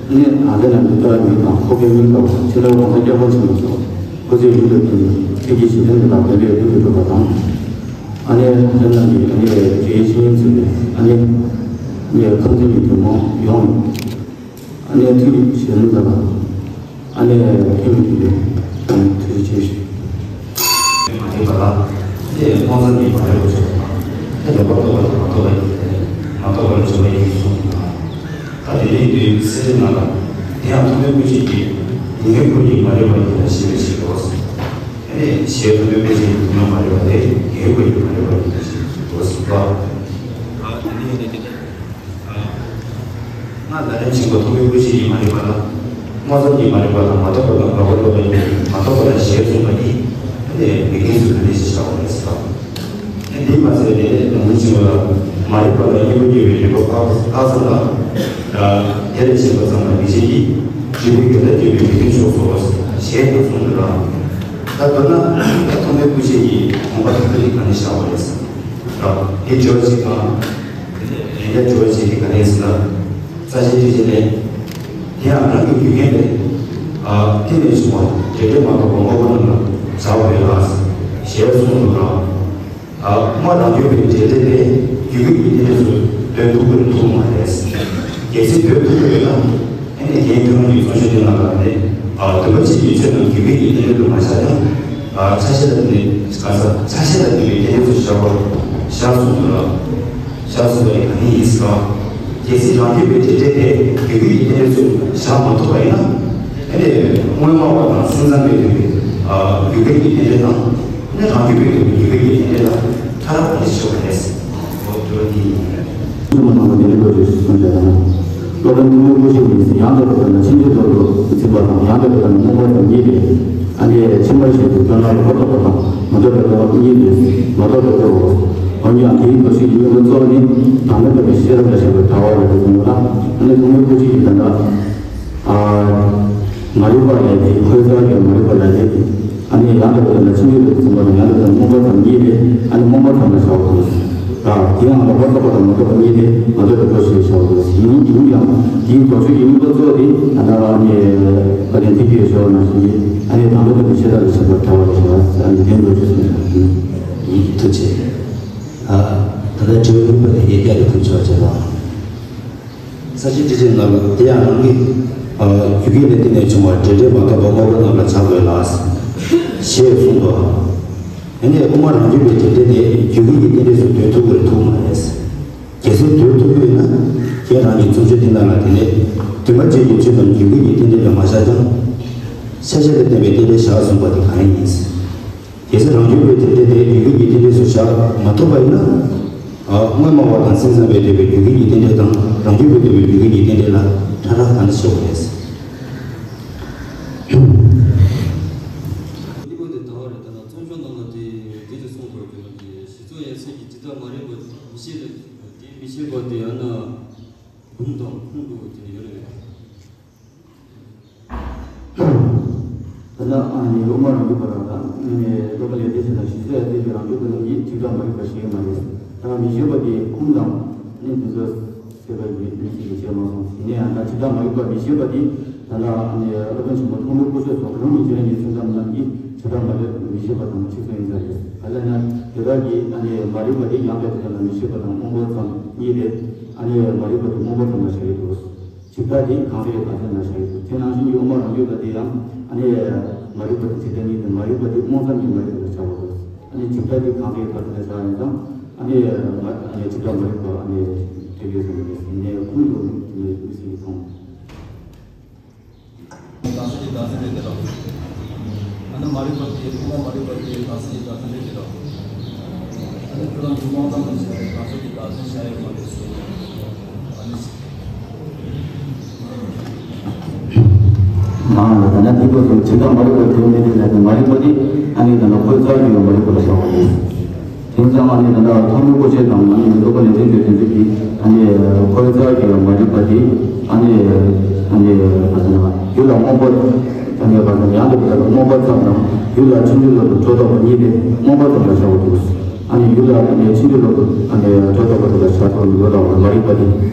ནི་ཨ་ཙི་ན་མི་ལྟ་བ་ཉིད་དང་ཁོ་པའི་མིང་དང་ཕྱི་ལ་གོང་ས་སྐྱབས་མགོན་ཆེན་པོ་མཆོག་སྐུ་ཚེ་རིང་དུ་བརྟན་ནས་ཐུགས་ཀྱི་བཞེད་དོན་དེ་དག་དོན་འབྲས་མཐུན་དུ་འགྲུབ་པ་དང་། ཨ་ནེ་དེ་རྣམས་ཀྱི་ཨ་ནེ་དེའི་བཤེས་གཉེན་ཚུལ་ནས་ཨ་ནེ་ནེ་ཁམས་ཚན་གྱི་ཐུན་མོང་ཡོངས་ཨ་ནེ་ཐུགས་ཀྱི་བཞེད་དོན་དེ་དག་ཨ་ནེ་ཐུན་མོང་གི་ཐུགས་རྗེ་ཆེ་ཞུ། མ་ཐེག་པ་ལ་དེ་སྔོ་ཙམ་གྱིས་མ་རེད་པ་ཞེས་པ་དང་། དེ་ལེགས་པར་རྟོགས་པ་དང་མ་རྟོགས་པ་ཡིན་ཏེ། མ་རྟོགས་པར་བྱ་བ་ཡིན་གསུངས་པ་དང་། ད་དེ་ནས་དུས་སེམས་ནང་ལ་དེ་ཡང་ཐོག་མའི་སྐུ་མཆེད་ཀྱིས་ཡིན་ངེས་ཁུལ་གྱིས་མ་རེད་པ་ཡིན་ལ་ཞེས་པའི་ཕྱིར་རོ། དེ་ནས་ཞེས་ཐོག་མའི་སྐུ་མཆེད་ཀྱིས་ཐོག་མ་མ་རེད་པ་དེ་ཡིན་ངེས་ཁུལ་གྱིས་མ་རེད་པ་ཡིན་ལ་ཞེས་པའི་ཕྱིར་རོ། གསུངས་པ། ང་ལ་ལན་གཅིག་པ་ཐོག་མའི་སྐུ་མཆེད་ཀྱིས་མ་རིག་པ་ལ། སྔོ་ཙམ་གྱིས་མ་རིག་པ་དང་མ་རྟོགས་པ་དང་ལོག་པར་རྟོག་པ་ཡིན་པས་མ་རྟོགས་པ་ལ་ཞེས་གསུངས་པ་ནི། དེ་ནས་མི་འགལ་ཚུལ་ག་ནས་ཞེས་བྱ་བ་རེད་ཟེར་བ། དེ་འདི་མ་ཟད་ནས་ནང་མི་འཆིང་བ་ལ་མ་རིག་པ་ལ་གཉེན་པོ་སྐྱེ་བའི་རིགས་པ་ཁག་ཁག་ཙམ་དང་། དེ་ལས་གཞན་པ་ཙམ་ལ་མི་འཆིང་གི། རིགས་པའི་འགལ་ཟླ་སྐྱེ་བའི་མི་མཐུན་ཕྱོགས་སོ། ཞེས་ནས་གསུངས་འདུག་ལ། ད་མདོར་ན་ཐོག་མའི་སྐུ་མཆེད་ཀྱིས་དགོངས་པ་དེ་འདྲ་ཞིག་ག་ནས་བཞག་པ་རེད་ཟེར་ན། དེ་སྦྱོར་བ་ཅིག་དང་། དེ་ནས་དེ་འདྲ་སྦྱོར་བ་ཅིག་གི་ག་རེ་ཟེར་ན། རྩ་ཤེ་སྟེ་ཅི་ནས། དེ་ཡང་རང་གི་རྒྱུད་ངན་ལས། ཨ་ཐེག་ནས་བྱུང་བ་འབྲས་འབྲས་མ་གཏོགས་པ་དངོས་པོ་རྣམས་ལ་བྱ་བ་ཡོད་ལ། ཞེས་གསུངས་འདུག་ལ། ཨ་སྔོ་རང་རྒྱུད་པའི་འབྲས་འབྲས་དེ་རྒྱུད་ཀྱི་ཡིན་ཏེ་རེ་སུ་དོན་ཐུག་པར་ཐུག་མ་རེད། གལ་སྲིད་དོན་ཐུག་པ་ཡོད་ན། ཨ་ནི་རྒན་ཁྱོད་རང་གི་གསུང་བཤད་དེ་ནང་ལ་ནི། ཨ་འདུན་མ་བྱེད་ཀྱི་ཆོས་རྣམས་རྒྱུད་པའི་ཡིན་ཏེ་རེ་དུ་མ་བཞག་ཀྱང་། ཨ་ཆ་ཤས་ལ་ནི་ག་ས་ཆ་ཤས་ལ་ནི་ཡིན་ཏེ་རེ་དུ་བཞག་པར་བཞག་གསུངས་འདུག་ལ། བཞག་གསུངས་པ་ནི་ག་ནི་ཡིན་ཟེར་བ། གལ་སྲིད་རང་རྒྱུད་པའི་འབྲས་འབྲས་དེ་རྒྱུད་ཀྱི་ཡིན་ཏེ་རེ་དུ་བཞག་མ་ཐུབ་པ་ཡིན་ན། ཨ་ནི་དངོས་སྨྲ་བ་དང་སེམས་ཙམ་པའི་རྒྱུད་ཀྱི་ཨ་རྒྱུད་པའི་ཡིན་ཏེ་རེ་དང་། ནི་རང་རྒྱུད་པའི་རྒྱུད་ཀྱི་ཡིན་ཏེ་རེ་དང་ཕྲ་རགས་ག་ནས་ཆེ་བ་རེད། འོ་དེ་བ་དེ་ཡིན། ཐུན་མོང་ནང་གི་དེ་ནི་ལོ་རྒྱུས་སུ་གསུངས་པ་དང་། སློབ་དཔོན་ཐུན་མོང་སྐུ་མཆེད་ཉིད་ཡང་དག་པར་ཐོབ་ན་ཕྱིན་ཅི་ལོག་ཏུ་འཛིན་པ་དང་ཡང་དག་པར་ཐོབ་ན་རྨོངས་པ་ཙམ་ཉིད་དེ། ཨ་ནི་ཕྱིན་པ་ཞེས་པའི་དོན་ལ་རིགས་པ་རྟོགས་པ་དང་མ་རྟོགས་པའི་རྟོག་པ་གཉིས་ཏེ། མ་རྟོགས་པའི་རྟོག་པའོ། འོན་ཀྱང་དེའི་མདོ་ཕྱོགས་ཀྱི་དངོས་པོ་གཙོ་བོ་ནི་དང་པོ་ཐོབ་པའི་ཤེས་རབ་ལ་བཞག་པའི་ལྟ་བ་ལ་རེ་ཟུང་ལ། ཨ་ནི་ཐུན་མོང་སྐུ་མཆེད་ཀྱི་དོན་དག་ཨ་མ་རིག་པ་ལས་དེ་འཁོར་བའི་མ་རིག་པ་ལས་དེ། ཨ་ནི་ཡང་དག་པའི་དོན་ལ་ཕྱིན་ཅི་ལོག་ཏུ་འཛིན་པ་དང་ཡང་དག་པའི་དོན་ལ་རྨོངས་པ་ཙམ་ཉིད་དེ། ཨ་ནི་རྨོངས་པ་ཙམ་ལ་བྱའོ་ཟེར། ད་དེ་ཡང་ལོག་པར་རྟོག་པ་དང་མ་རྟོགས་པ་གཉིས་ཏེ་མ་རྟོགས་པའི་རྟོག་པ་ཞེས་བྱའོ་ཟེར། ཡིན་ཡིན་ཀྱང་དེའི་མདོ་ཕྱོགས་ཀྱི་དངོས་པོ་གཙོ་བོ་དེ་ད་ལྟ་ཨ་ནི་བཀའ་དྲིན་ཐེག་པའི་ཞུ་བ་ནང་བཞིན་གྱི་ཨ་ནི་དང་པོ་ཐོབ་པའི་ཤེས་རབ་ལ་བཞག་པའི་ལྟ་བ་ལ་བྱ་བ་ཟེར། ཨ་ནི་དེ་མདོ་ཕྱོགས་སུ་ཡིན། ཐུགས་རྗེ་ཆེ། ཨ་ད་ལྟ་དྲི་བ་གཉིས་པ་དེ་ཡིག་བརྒྱ་ལས་ཐུབ་ཆོག་ཅེས་དང་། ས་བཅད་དྲི་བཅས་རྣམས་ལ་དེ་ཡང་རང་གི་རྒྱུ་རྐྱེན་ལས་བརྟེན་ནས་བྱུང་བ་འབྲས་འབྲས་མ་གཏོགས་པ་དངོས་པོ་རྣམས་ལ་བྱ་དགོས་ལ། ཞེས་གསུངས་པ། ཡང་ན་དབུ་མ་རང་རྒྱུད་པའི་འབྲས་འབྲས་དེ་རྒྱུ་རྐྱེན་གྱི་རྟེན་འབྲེལ་སུ་དོན་ཐུག་པར་ཐུག་མ་རེད། གལ་སྲིད་དོན་ཐུག་ཡོད་ན། ཁྱེད་རང་གི་རྩོམ་ཆོས་འདི་ནང་ལ་དེ་ནས་འདུན་མ་བྱེད་ཀྱི་ཆོས་རྣམས་རྒྱུ་རྐྱེན་གྱི་རྟེན་འབྲེལ་ལ་མ་བཞག་ཀྱང་། ཆ་ཤས་ལ་བརྟེན་པའི་རྟེན་འབྲེལ་བཞག་གསུངས་པ་དེ་གང་ཡིན། གལ་སྲིད་རང་རྒྱུད་པའི་རྟེན་འབྲེལ་དེ་རྒྱུ་རྐྱེན་གྱི་རྟེན་འབྲེལ་སུ་བཞག་མ་ཐུབ་པ་ཡིན་ན། དངོས་སྨྲ་བ་དང་སེམས་ཙམ་པས་འདོད་པའི་རྒྱུ་རྐྱེན་གྱི་རྟེན་འབྲེལ་དང་རང་རྒྱུད་པས་འདོད་པའི་རྒྱུ་རྐྱེན་གྱི་རྟེན་འབྲེལ་ལ་ཕྲ་རགས་གང་འདྲ་ཞིག་ཡོད་རེད། ད་མ་རིག་པ་མི་ཤེས་པ་དེ་མི་ཤེས་པ་དེ་ཡང་ན་འབུམ་དང་ཁུངས་དུ་དེ་ཡོད་རེད། ད་ལྟ་ཨ་ནི་སློབ་མ་རང་རྒྱུད་པ་རང་དང་ཨ་ནི་སློབ་པ་ལས་དེ་བྱེད་དང་ཞིབ་ཚད་དེ་གི་རང་རྒྱུད་པ་རྣམས་ཀྱིས་ཅིག་ཀྲང་མ་རིག་པ་ཤེས་ཀྱི་མ་རེད། ད་མི་ཤེས་པ་དེ་ཁུངས་དང་ཨ་ནི་འདི་ཚོ་ཟེར་བའི་མི་ཤེས་ཀྱི་བྱས་མ་སོང་། ཡིན་ན་ཡང་ད་ཅིག་ཀྲང་མ་རིག་པ་མི་ཤེས་པ་དེ་ད་ལྟ་ཨ་ནི་སློབ་དཔོན་ཆེན་པོ་ཐོགས་མེད་སྐུ་ཞབས་སོགས་གང་མི་བྱེད་ཉིད་མཚན་ཙམ་རྣམས་ཀྱིས་ཅིག་ཀྲང་མ་རིག་མི་ཤེས་པ་དང་ཆིག་སུ་ཡིན་ས་རེད། ག་ལ་ན་དེ་དག་གིས་ཨ་ནི་མ་རིག་པ་དེ་ཡང་དག་དེ་དག་ལ་མི་ཤེས་པ་དང་རྨོངས་པ་ཙམ་ཉིད་དེ་ཨ་ནི་མ་རིག་པ་དེ་རྨོངས་པ་ཙམ་ལ་བྱ་ཡི་འདུག་ཇི་ལྟར་དེ་གང་ཟག་གི་བདག་འཛིན་ལ་བྱ་ཡི་འདུག་དེ་ནང་བཞིན་གྱི་དབུ་མ་རང་རྒྱུད་པ་དེ་ཡང་ཨ་ནི་མ་རིག་པ་དེ་ཇི་ལྟར་ཉིད་དེ་མ་རིག་པ་དེ་རྨོངས་ཙམ་གྱི་མ་རིག་པ་ལ་བྱ་བ་རེད། ཨ་ནི་ཇི་ལྟར་དེ་གང་ཟག་གི་བདག་འཛིན་ལ་བྱ་ཡིན་ཙང་ཨ་ནི་མ་ཨ་ནི་ཇི་ལྟར་མ་རིག་པ་ཨ་ནི་དེ་ཡོད་ཟེར་ནས་ནས་ཁུངས་དུ་མི་སྲིད་ཀྱི་མཐོང་། བདག་འཛིན་གྱི་བདག་འཛིན་རེད་དེ་ལ། ཨ་ནི་མ་རིག་པ་དེ་ཁོ་ན་མ་རིག་པ་དེ་བདག་འཛིན་གྱི་བདག་འཛིན་རེད་དེ་ལ། ཨ་ནི་ཁོ་རང་གི་རྨོངས་ཙམ་དུ་བྱས་བདག་འཛིན་གྱི་བདག་འཛིན་བྱ་ཡོད་མ་རེད་ཟེར། ཨ་ནི། མ་ལ་ད་ནི་འདི་པོ་དེ་ཇི་ལྟར་མ་རིག་པ་དེ་མེད་དེ་ལ་ནི་མ་རིག་པ་དེ་ཨ་ནི་ད་ནི་ཁོའི་རྩ་བའི་མ་རིག་པ་ལ་བྱ་བ་རེད། དེང་སང་ཨ་ནི་ད་ལྟ་ཐོག་མའི་སྐུ་མཁྱེན་དང་ཨ་ནི་སློབ་དཔོན་ལེགས་ལྡན་འབྱོར་དེ་ཚོ་གིས་ཨ་ནི་ཁོའི་རྩ་བའི་མ་རིག་པ་དེ་ཨ་ནི་ཨ་ནི་བ་ཟ་ན་ཡུལ་ལ་རྨོངས་པ་ཨ་ནི་བ་ཟ་ན་ཡང་དུ་བ་ཟ་ན་རྨོངས་པ་ཙམ་དང་ཡུལ་ལ་ཕྱིན་ཅི་ལོག་ཏུ་སྒྲོ་འདོགས་པ་གཉིས་ཏེ་རྨོངས་པ་ཙམ་ལ་བྱ་བ་འདུག་ཨ་ནི་ཡུལ་ལ་ཨ་ནི་ཕྱིན་ཅི་ལོག་ཏུ་ཨ་ནི་སྒྲོ་འདོགས་པ་དེ་ལ་བྱ་ཐོག་ནི་ཡོད་ལ་མ་རིག་པ་དེ་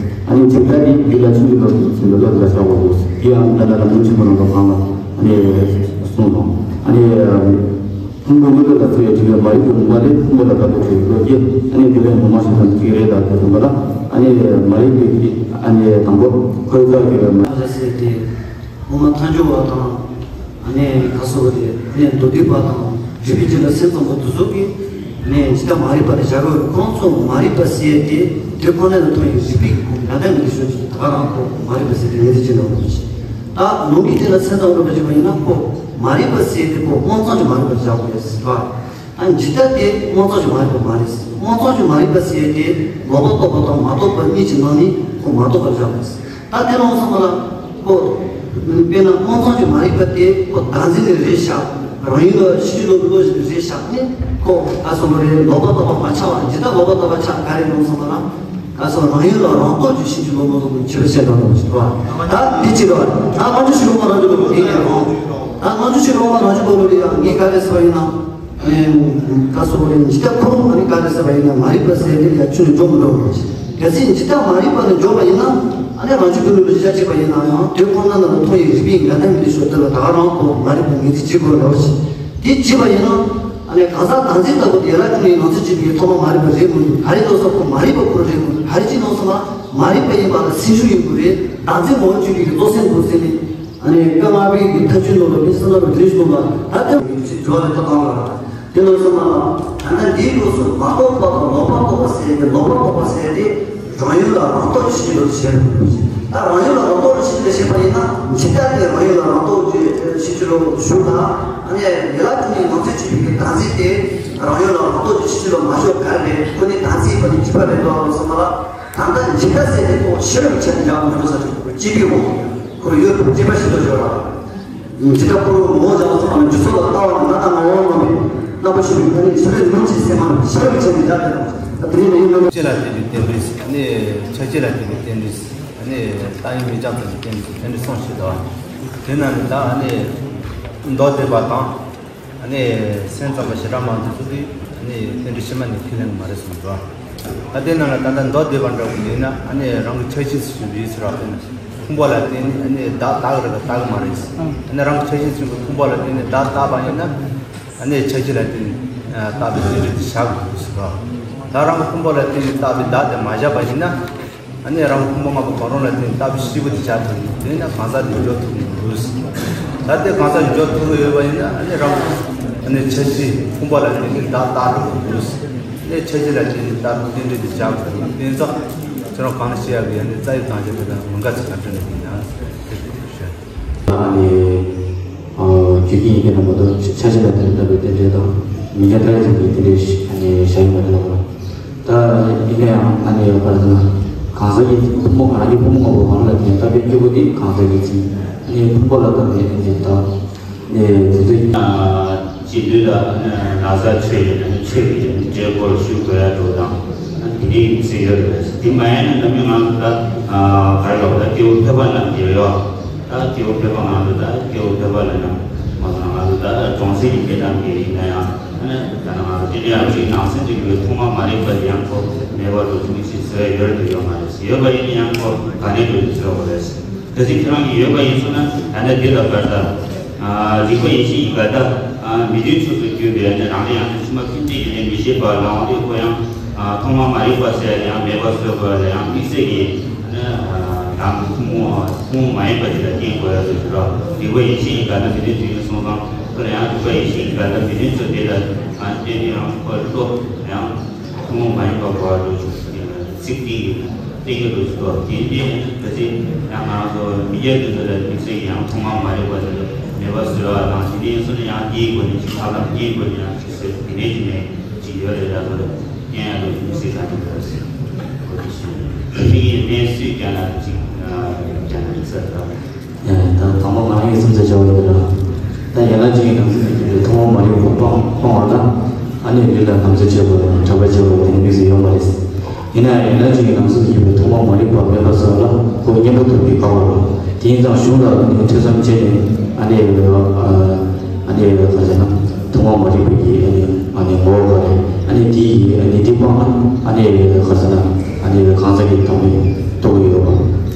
ཨ་ནི་ཇི་ལྟར་དེ་ཡུལ་ལ་ཕྱིན་ཅི་ལོག་ཏུ་ཕྱིན་པའི་བློ་དེ་ལ་བྱ་བ་འདུག་དེ་ཡང་ད་ལྟ་ལ་མུན་ཆེན་པོ་རང་གི་བང་ལ་ཨ་ནི་གསུངས་དང་ཨ་ནི། ཕུང་པོ་མི་ལུས་ལ་བརྩེ་བའི་དྲི་མས་མ་རིག་པའི་མུན་པ་ལས་ཕུང་པོ་ལ་དགའ་སྟོན་བྱེད་པའི་བློ་སྐྱེ། ཨ་ནི་དེ་ལས་ངོ་མ་ཞིག་དང་གཅིག་རེད་ད་དེ་ཙམ་པ་ལ་ཨ་ནི་མ་རིག་པའི་ཨ་ནི་དང་པོ་ཁོའི་རྩ་བའི་མ་རིག་ཟེར་ཏེ་དབུ་མ་ཐལ་འགྱུར་བ་དང་ཨ་ནི་ག་སོགས་པ་དེ་ཨ་ནི་མདོ་སྡུད་པ་དང་རིགས་པའི་རྒྱུད་ལ་སེམས་ཙམ་པ་དེ་ཚོ་གིས་ཨ་ནི་ཇི་ལྟར་མ་རིག་པ་དེ་བཞག་དགོས། ཁོང་ཚོ་མ་རིག་པ་ཟེར་ཏེ་དེ་ཁོ་ན་ལ་མཐོང་བའི་རིགས་པའི་གོ་ང་དང་མི་འདི་ཤོད་ཅིག་ད་ག་རང་ཁོ་མ་རིག་པ་ཟེར་ཏེ་ངེས་ཚིག་ཅི་འདྲ་བོ་ཞིག་ད་ལུང་གི་སྟེང་ལ་སེམས་ཙམ་པ་བྱས་པ་ཡིན་ན་ཁོ་མ་རིག་པ་ཟེར་ཏེ་ཁོ་རྨོངས་ཙམ་གྱི་མ་རིག་པ་བཞག་དགོས་ཟེར་བ། ཨ་ཇི་ལྟར་དེ་རྨོངས་ཙམ་གྱི་མ་རིག་པ་མ་རེད་ཟེར། རྨོངས་ཙམ་གྱི་མ་རིག་པ་ཟེར་ཏེ་ལོག་པར་རྟོག་པ་དང་མ་རྟོགས་པ་གཉིས་ཀྱི་ནང་ནས་ཁོ་མ་རྟོགས་པར་བཞག་པ་ཟེར། ད་དེ་ལ་འོང་ཙམ་པ་ལ་ཁོ་དཔེར་ན་རྨོངས་ཙམ་གྱི་མ་རིག་པ་དེ་ཁོ་བདག་འཛིན་ནི་རེད་བཞག་རང་ཡུལ་ལ་ཕྱིན་ཅི་ལོག་ལོག་རེད་བཞག་ནས་ཁོ་ཨ་སོང་རེད་ལོག་པར་རྟོག་པ་མ་ཆགས་པ་ཇི་ལྟར་ལོག་པར་རྟོག་པ་ཆགས་ག་རེ་འོང་ཙམ་པ་ལ། ཨ་སོང་རང་ཡུལ་ལ་རང་རྟོག་གི་ཕྱིན་ཅི་ལོག་ལོག་ཟེར་བ་ད་དེ་ཅི་རེད་བ། ད་སྔ་འགྱུར་ཤེས་རབ་སློབ་མ་རང་རྒྱུད་པ་ལོ་དེ་ཡིན་རུང་ད་སྔ་འགྱུར་ཤེས་རབ་སློབ་མ་རང་རྒྱུད་པ་ལོ་དེ་ཡང་ངས་ག་རེ་ཟེར་བ་ཡིན་ན། ཨ་ནི་ད་སོ་རེ་ཇི་ལྟར་ཁོ་རང་ཨ་ནི་ག་རེ་ཟེར་བ་ཡིན་ན་མ་རིག་པ་ཟེར་དེ་ཡ་ཁྱོད་ནི་འཇོག་མི་འགྲོ་བ་རེད། གལ་སྲིད་ཇི་ལྟར་མ་རིག་པ་ནི་འཇོག་པ་ཡིན་ན་ཨ་ནི་རང་རྒྱུད་ཀུན་ལུགས་ལ་གཞི་བཞག་བྱས་པ་ཡིན་ན་ཡང་དེ་ཁོ་ན་ན་ལ་མཐོང་བའི་རིགས་པའི་ང་དང་མི་རིགས་ཤོག་དེ་ལ་ད་ག་རང་ཁོ་མ་རིག་པ་ངེས་ཚིག་བྱེད་དགོས་རེད་བ་ཞིག་དེ་བྱས་པ་ཡིན་ན་ཨ་ནི་གང་ཟག་བདག་འཛིན་ལྟ་བུ་དེ་ལ་ཁྱོད་ནི་ནང་ཚན་གཅིག་པའི་ཐོག་མ་མ་རིག་པ་རེད་མི་འདུག་ག་རེ་ལྟོས་ས་ཁོ་མ་རིག་པ་ཁོ་རེད་མི་འདུག་ག་རེ་ཅིག་ནང་སོང་ན་མ་རིག་པ་ཡིན་པ་ལ་སེམས་ཤུགས་ཡོད་དགོས་རེད། བདག་འཛིན་ངོ་བོ་བཅོས་པའི་གི་རྫོགས་སེམས་དགོས་ཟེར་ནས། ཨ་ནི་སྐབས་ལྔ་པའི་གི་ཐབས་ཇུས་ནང་ལ་མི་སེམས་ལ་བྲིས་སོང་ལ་ད་ལྟ་མི་ཚེ་འགྲོ་བ་ལས་ཐོག་བཏང་བ་རེད། དེ་ལ་སོང་ན་ད་ལྟ་འདིའི་སྐབས་སུ་མ་རྟོགས་པ་དང་ལོག་པར་རྟོག་པ་ཟེར་ཏེ་ལོག་པར་རྟོག་པ་ཟེར་ཏེ་རང་ཡུལ་ལ་རང་རྟོག་ཅིག་ཡོད་ཟེར། ད་རང་ཡུལ་ལ་རང་རྟོག་ཅིག་ཟེར་བཤད་པ་ཡིན་ན་ཇི་ལྟར་དེ་རང་ཡུལ་ལ་རང་རྟོག་ཅིག་ཞིག་ལ་ཞུགས་ན་ཨ་ནི་ཡི་ལ་ཀུན་ནས་ནང་ཚན་གཅིག་པའི་གི་བདག་འཛིན་དེ་རང་ཡུལ་ལ་རང་རྟོག་ཅིག་ཞིག་ལ་མ་ཞུགས་ག་རེ་ཁོ་ནི་བདག་འཛིན་པ་ནི་ཅི་པ་རེད་དོ་སོང་ན་ད་ལྟ་འཇིག་ལྟ་ཟེར་ཏེ་ཁོ་ཤེས་རབ་ཀྱི་ཆ་ནས་ཡང་མི་འགྲོ་ས་ཅིག་སྐྱེས་པའི་འོང་། ཁོར་ཡུལ་དུ་སྐྱེས་པ་ཞིག་ཏུ་སྦྱོར་བ། འཇིག་ལྟ་ཁོ་རང་ངོ་བོ་ཀྱང་ཚང་མ་རྒྱུ་ཚོགས་ལ་ལྟ་བ་ནི་ང་དང་ང་ཡང་རྣམ་པའི་རྣམ་པ་ཤེས་པའི་ཁ་ནས་ཤེས་རབ་ནམ་ཞིག་སེམས་མ་ཤེས་རབ་ཀྱི་ཆ་ནས་ཡར་ལྟ་དང་དེ་ནས་ཡིན་ནམ། ཆོས་ལ་བརྟེན་པའི་རྟེན་འབྲེལ། ཨ་ནི་ཆ་ཤས་ལ་བརྟེན་པའི་རྟེན་འབྲེལ། ཨ་ནི་རྟགས་ཡིན་མིང་རྐྱང་ཙམ་གྱི་རྟེན་འབྲེལ་རྟེན་འབྲེལ་གསུམ་ཞིག་འདུག་དེ་ནང་ནས་ད་ཨ་ནི་མདོ་སྡེ་པ་དང་། ཨ་ནི་སེམས་ཙམ་པ་ཞེ་དྲག་མང་དུ་ཚུད་དུས་ཨ་ནི་རྟེན་འབྲེལ་ཕྱི་མ་ནི་ཁས་ལེན་མ་རེད་གསུངས་འདུག་ད་དེ་ནང་ལ་ད་ལྟ་མདོ་སྡེ་པ་འདྲ་བོ་ཡིན་ན་ཨ་ནི་རང་གི་ཆ་ཤས་སུ་ཞུགས་པའི་ཕྱིར་རོ། ཕུང་པོ་ལ་བརྟེན་ནས་ཨ་ནི་བདག་རྟག་གི་རེད་ག་རྟག་གི་མ་རེད། ཨ་ནི་རང་གི་ཆ་ཤས་སུ་ཞུགས་པའི་ཕུང་པོ་ལ་བརྟེན་ནས་བདག་བཏགས་པ་ཡིན་ན་ཨ་ནི་ཆ་ཤས་ལ་བརྟེན་ནས་བཏགས་པའི་རྟེན་འབྲེལ་དེ་བཞག་དགོས་ཟེར་རོ། ད་རང་གི་ཕུང་པོ་ལ་བརྟེན་ནས་བཏགས་པའི་བདག་དེ་མ་བཞག་པ་ཡིན་ན། ཨ་ནི་རང་གི་ཕུང་པོ་ལྔ་པོ་གང་རུང་ལ་བརྟེན་ནས་བཏགས་པའི་སྐྱེས་བུ་དེ་བཞག་ཐུབ་ཀྱི་འདུག་དེ་ན་གང་ཟག་དེ་འཇོག་ཐུབ་ཀྱི་འདུག་ད་ལྟའི་གང་ཟག་འཇོག་ཐུབ་ཀྱི་ཡོད་པ་ཡིན་ན་ཨ་ནི་རང་གི་ཨ་ནི་ཆ་ཤས་ཕུང་པོ་ལ་བརྟེན་ནས་བདག་བཏགས་ཐུབ་ཀྱི་འདུག་ཨ་ནི་ཆ་ཤས་ལ་བརྟེན་ནས་བཏགས་པའི་རྟེན་འབྲེལ་དེ་བཞག་ཐུབ་ཀྱི་འདུག་དེ་ཚོ་ཁྱེད་རང་གང་ལ་བཤད་ཡག་གི་ཨ་ནི་རྩ་བའི་གང་བྱེད་པ་དང་མི་འགལ་ཚིག་ག་འདྲ་ནས་ཡིན་ན་དེ་དེ་བཤད། ཨ་ནི། ཨ་རྒྱུ་རྐྱེན་ཡིན་གྱི་རྣམ་པ་དང་ཆ་ཤས་ལ་བརྟེན་ནས་བཏགས་པའི་རྟེན་འབྲེལ་དང་མིང་རྐྱང་ལྟར་ཡང་འཇུག་པའི་རྟེན་འབྲེལ་ཨ་ནི་བཞག་ཡོད་པ་རེད་ལ། ད་ཡིན་ན་ཡང་ཨ་ནི་བར་དུ་གང་ཟག་གི་ཕུང་པོ་རང་གི་ཕུང་པོ་ལྔ་པོ་གང་ལ་བརྟེན་བཏགས་པའི་སྐྱེས་བུ་དེ་གང་ཟག་གི་ཚིག་ཨ་ནི་ཕུང་པོ་ལ་བརྟེན་ནས་ཨ་ནི་བཏགས་ནས་དེ་ཚོ་ཡིན་ན་རྗེས་ལུས་ལ་ཨ་ནི་ན་བཟའ་ཆོས་ཡིན་ན་ཆོས་ཀྱི་འབྲས་བུར་ཞུགས་དགོས་ཡ་འགྲོ་དང་ དེ་ཡིན་ཟེར་ཡོད་རེད། དེ་མ་ཡིན་ན་འདི་མི་ང་ཚོ་ད་ག་རེ་ལབ། ད་སྐྱེ་བོ་ཕལ་པ་རྣམས་ཀྱི་ཡོད། ད་སྐྱེ་བོ་ཕལ་པ་ང་ཚོ་ད་སྐྱེ་བོ་ཕལ་པ་ལ་ན་མ་ཚང་ང་ཚོ་ད་གྲོང་གསེབ་ཀྱི་སྐད་གྲགས་ཀྱི་ཡིན་ན་ཡང་། ཨ་ནི་ད་ནང་ང་ཚོ་ཅི་འདྲ་ཡང་ཅིག་ནང་སེམས་ཀྱི་ཡོད་ཐོག་མ་མ་རིག་པ་དེ་ཡང་ཁོ་མེད་པ་འགྲོ་ཐུབ་ཀྱི་ཞིག་ཟེར་ཡོད་རེད། ཡོད་མ་རེད། ཡོད་པ་ཡིན་ན་ཡང་ཁོ་ག་ནས་འགྲོ་ཐུབ་ཡོད་རེད། གལ་སྲིད་ཁྱེད་རང་གིས་ཡོད་པ་ཡིན་སོང་ན། ད་ནི་འདི་ལ་བར་ད། རིག་པ་ཡེ་ཤེས་ཀྱི་འགལ་ཟླ། མི་མཐུན་ཕྱོགས་སུ་གྱུར་པའི་ནི་རང་རེ་ཡང་ཕྱི་མ་ཕན་ཚུན་ཡིན་ནས་མི་ཤེས་པ་ལའང་དེ་ཁོ་ཡང་། ཐོག་མ་མ་རིག་པ་ཟེར་ཡང་མེད་པ་བཟོ་དགོས་ལ་ཡང་དམིགས་བསལ་གྱི་ནི་དང་ཐུན་མོང་ཐུན་མོང་མ་ཡིན་པ་དེ་ལ་བརྟེན་དགོས་ཡ་དེ་རེད། རིག་པ་ཡེ་ཤེས་ཀྱི་འགལ་ཟླ་མི་མཐུན་དུས་ཡིན་སོང་ཙང་ཁོ་ལ་ཡང་རིག་པ་ཡེ་ཤེས་ཀྱི་འགལ་ཟླ་མི་མཐུན་ཕྱོགས་དེ་ལ་བརྟེན་ནས་ཡང་ཁོ་བློ་ཡང་། ཐུན་མོང་མ་ཡིན་པ་གོ་བ་འགྲོ་ཆོག་ཟེར་ལ་ཚིག་དེ་ཡིན། དེ་ཡོད་དུ་སོ་དེ་འདི་ག་ཚེ་ཡང་ང་ཚོ་མི་སྐྱ་དེ་ཚོ་ལ་དམིགས་བསལ་ཡང་ཐུན་མོང་མ་ཡིན་པ་དེ་ལ་མེད་པ་བཟོ་བ་དང་། དེ་འདི་ཡིན་སོང་ན་ཡང་དེའི་སྒོ་ནས་ཅིག་ཐབས་ལམ་དེའི་སྒོ་ནས་ཡང་ཅིག་ཟེར་དེ་ནས་ཅིག་ནས་ཅིག་ཡོད་རེད་ལ། ཚོ་ལ་སྙན་ཡང་ལོ་དམིགས་བསལ་ག་འདྲ་འདུག་ཟེར་གོ་དེ་ཞུ། དེ་ཡིན་ནས་སུས་ཀྱང་ལ་ཅིག་ཀྱང་ལ་དམིགས་བསལ་དང་། ད་དང་པོ་ང་རང་གི་སེམས་ཚོར་བྱ་བ་ཡིན་ལ། ད་ཡན་ལག་བཅུ་ཡི་ནང་གསེས་སུ་གྱུར་པའི་ཐུན་མོང་མ་རིག་པ་སྤང་སྤང་བ་ལ། ཨ་ནི་ལུས་ལ་ན་ཚ་བྱེད་པ་དང་གྲང་འབར་བྱེད་པ་དེ་དམིགས་སུ་ཡོད་མ་རེད། ཡིན་ན་ཡང་ཡན་ལག་བཅུ་ཡི་ནང་གསེས་སུ་གྱུར་པའི་ཐུན་མོང་མ་རིག་པ་མེད་པ་བཟོ་བ་ལ་ཁོ་གཉེན་པོ་ཐོབ་པའི་སྐབས་ལ། དེ་ཡིན་ཙང་གཞུང་ལ་ཐོས་བསམ་བྱས་ནས། ཨ་ནི་ཨ་ནི་ག་ཟེར་ན། ཐུན་མོང་མ་རིག་པའི་ཨ་ནི་ཨ་ནི་ངོ་བོ་ག་རེ། ཨ་ནི་དེ་ཡི་ཨ་ནི་དེ་སྤང་ན་ཨ་ནི་ག་ཟེར་ན། ཨ་ནི་གང་ཟག་གི་དམ་པའི་རྟོགས་ཡོད་པ།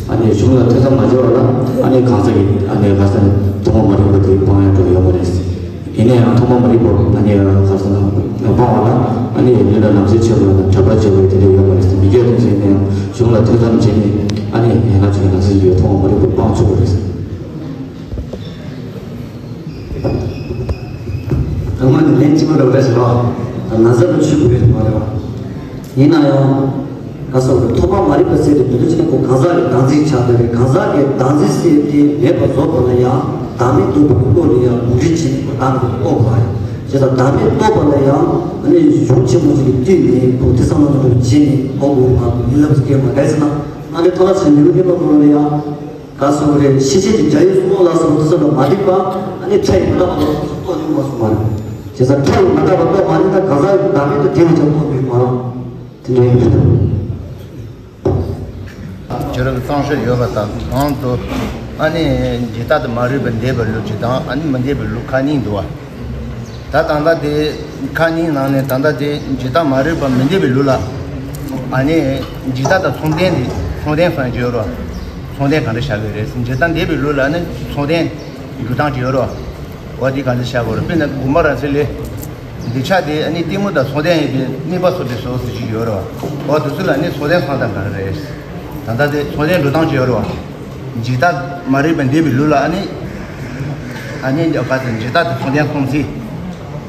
ཨ་ནི་གཞུང་ལ་ཐོས་བསམ་མ་བྱས་པ་ལ་ཨ་ནི་གང་ཟག་གི་ཨ་ནི་ག་ཟེར་ན་ཐུན་མོང་མ་རིག་པ་དེ་སྤང་ཡ་འགྲོ་ཡོད་མ་རེད། ཡིན་ན་ཡང་ཐུན་མོང་མ་རིག་པ་ཨ་ནི་ག་ཟེར་ན་སྤང་བ་ལ་ཨ་ནི་ལུས་ལ་ན་ཚ་བྱེད་པ་དང་གྲང་འབར་བྱེད་པ་དེ་འདྲ་ཡོད་མ་རེད། མི་སྐྱ་དེ་ཚོས་ནི་ཡང་གཞུང་ལ་ཐོས་བསམ་བྱས་ནས་ཨ་ནི་ཡན་ལག་བཅུ་ཡི་ནང་གསེས་སུ་གྱུར་པའི་ཐུན་མོང་མ་རིག་པ་སྤང་ཆོག་གི་རེད། དང་མ་ནི་ལན་གཅིག་པ་རེད་པས་ཟེར་བ། ན་ཚ་ལ་ཆུ་དགོས་པའི་མ་རེད་བ། ཡིན་ན་ཡང་། ག་ཟེར་བ། ཐོག་མ་མ་རིག་པ་ཟེར་དེ་མི་འདུག་ཅེ་ན་ཁོ་གང་ཟག་གི་བདག་འཛིན་ཆགས་བསྡད་པས། གང་ཟག་གི་བདག་འཛིན་ཟེར་དེ་མེད་པ་བཟོ་དགོས་ན་ཡང་བདག་མེད་རྟོགས་པའི་བློ་ལ་ཡང་དགོངས་འགྲེལ་བྱས་ནས་ཁོ་བདག་མེད་པ་རྟོགས་དགོས་པ་རེད། བྱས་ཙང་བདག་མེད་རྟོགས་པ་ལ་ཡང་ཨ་ནི་གཞུང་ཆེན་མོ་ཅིག་གིས་བསྟུན་ནས་ཁོ་དེ་བསམ་བློ་བཏང་བྱས་ནས་ཁོ་དགོས་པ་མ་གཏོགས་ཡིན་ལབ་ཟེར་མཁན་མ་རེད་ཟེར་ན། ང་གི་ཐོག་ལ་ཟེར་མི་འདུག་གཉིས་པ་ལོ་ལ་ཡང་། ག་ཟེར་བ་རེད། ཤེས་བྱེད་ཀྱི་རྒྱ་ཡིས་སུ་རྟོགས་ལ་སོགས་དེ་ཚོ་ལ་མ་འགྲིག་པ། ཨ་ནི་ཕྲད་ཡིན་མ་དག་པ་ལ་སོགས་སུ་རྟོགས་ནི་མ་སོང་བ་རེད། བྱས་ཙང་ཕྲད་ཡིན་མ་དག་པ་རྟོགས་མ་ནི་ད་གང་ཟག་གི་བདག་མེད་དུ་དེ་བས་ཀྱང་རྟོགས་མི་མ་རུང་། དེ་འདྲའི་ཡིན་འདུག་ཁྱེད་རང་གི་གསང་སྤྱོད་ཡོད་པ་དང་གང་དུ། ཨ་ནི་འཇིག་ལྟ་དང་མ་རིག་པ་འདས་པའི་ལུགས་ཅིག་དང་ཨ་ནི་མི་འདས་པའི་ལུགས་ཁ་གཉིས་འདུག་བ། ད་ད་ལྟ་དེ་ཁ་གཉིས་ནང་ནས་ད་ལྟ་དེ་འཇིག་ལྟ་མ་རིག་པ་མི་འདས་པའི་ལུགས་ལ། ཨ་ནི་འཇིག་ལྟ་དང་མཚུངས་ལྡན་དེ་མཚུངས་ལྡན་སོང་བརྗོད་རོགས། མཚུངས་ལྡན་ག་འདྲ་བྱ་དགོས་རེད། འཇིག་ལྟ་འདས་པའི་ལུགས་ལ་ནི་མཚུངས་ལྡན་འཇུག་སྟངས་ཀྱི་ཡོད་རོགས། འོ་དེ་ག་འདྲ་བྱ་དགོས་རེད། དཔེར་ན་དགོངས་པ་རབ་གསལ་ལས། འདོད་ཆགས་དེ་ཨ་ནི་གཏི་མུག་དང་མཚུངས་ལྡན་ཡིན་པས་དམིགས་པ་ཚོགས་པའི་ཟོག་ཟེར་གྱི་ཡོད་རེད་བ། འོ་དེ་ཚོ་ལ་ནི་མཚུངས་ལྡན་སོང་སྟངས་ག་རེ་རེད། ད་ལྟ་དེ་མཚུངས་ལྡན་འགྲོ་སྟངས་ཀྱི་ཡོད་རེད་བ། འཇིག་ལྟ་མ་རིག་པ་འདས་པའི་ལུགས་ལ་ཨ་ནི། ཨ་ནི་འཇིག་ལྟ་དང་མཚུངས་ལྡན་སོང་ཚེ།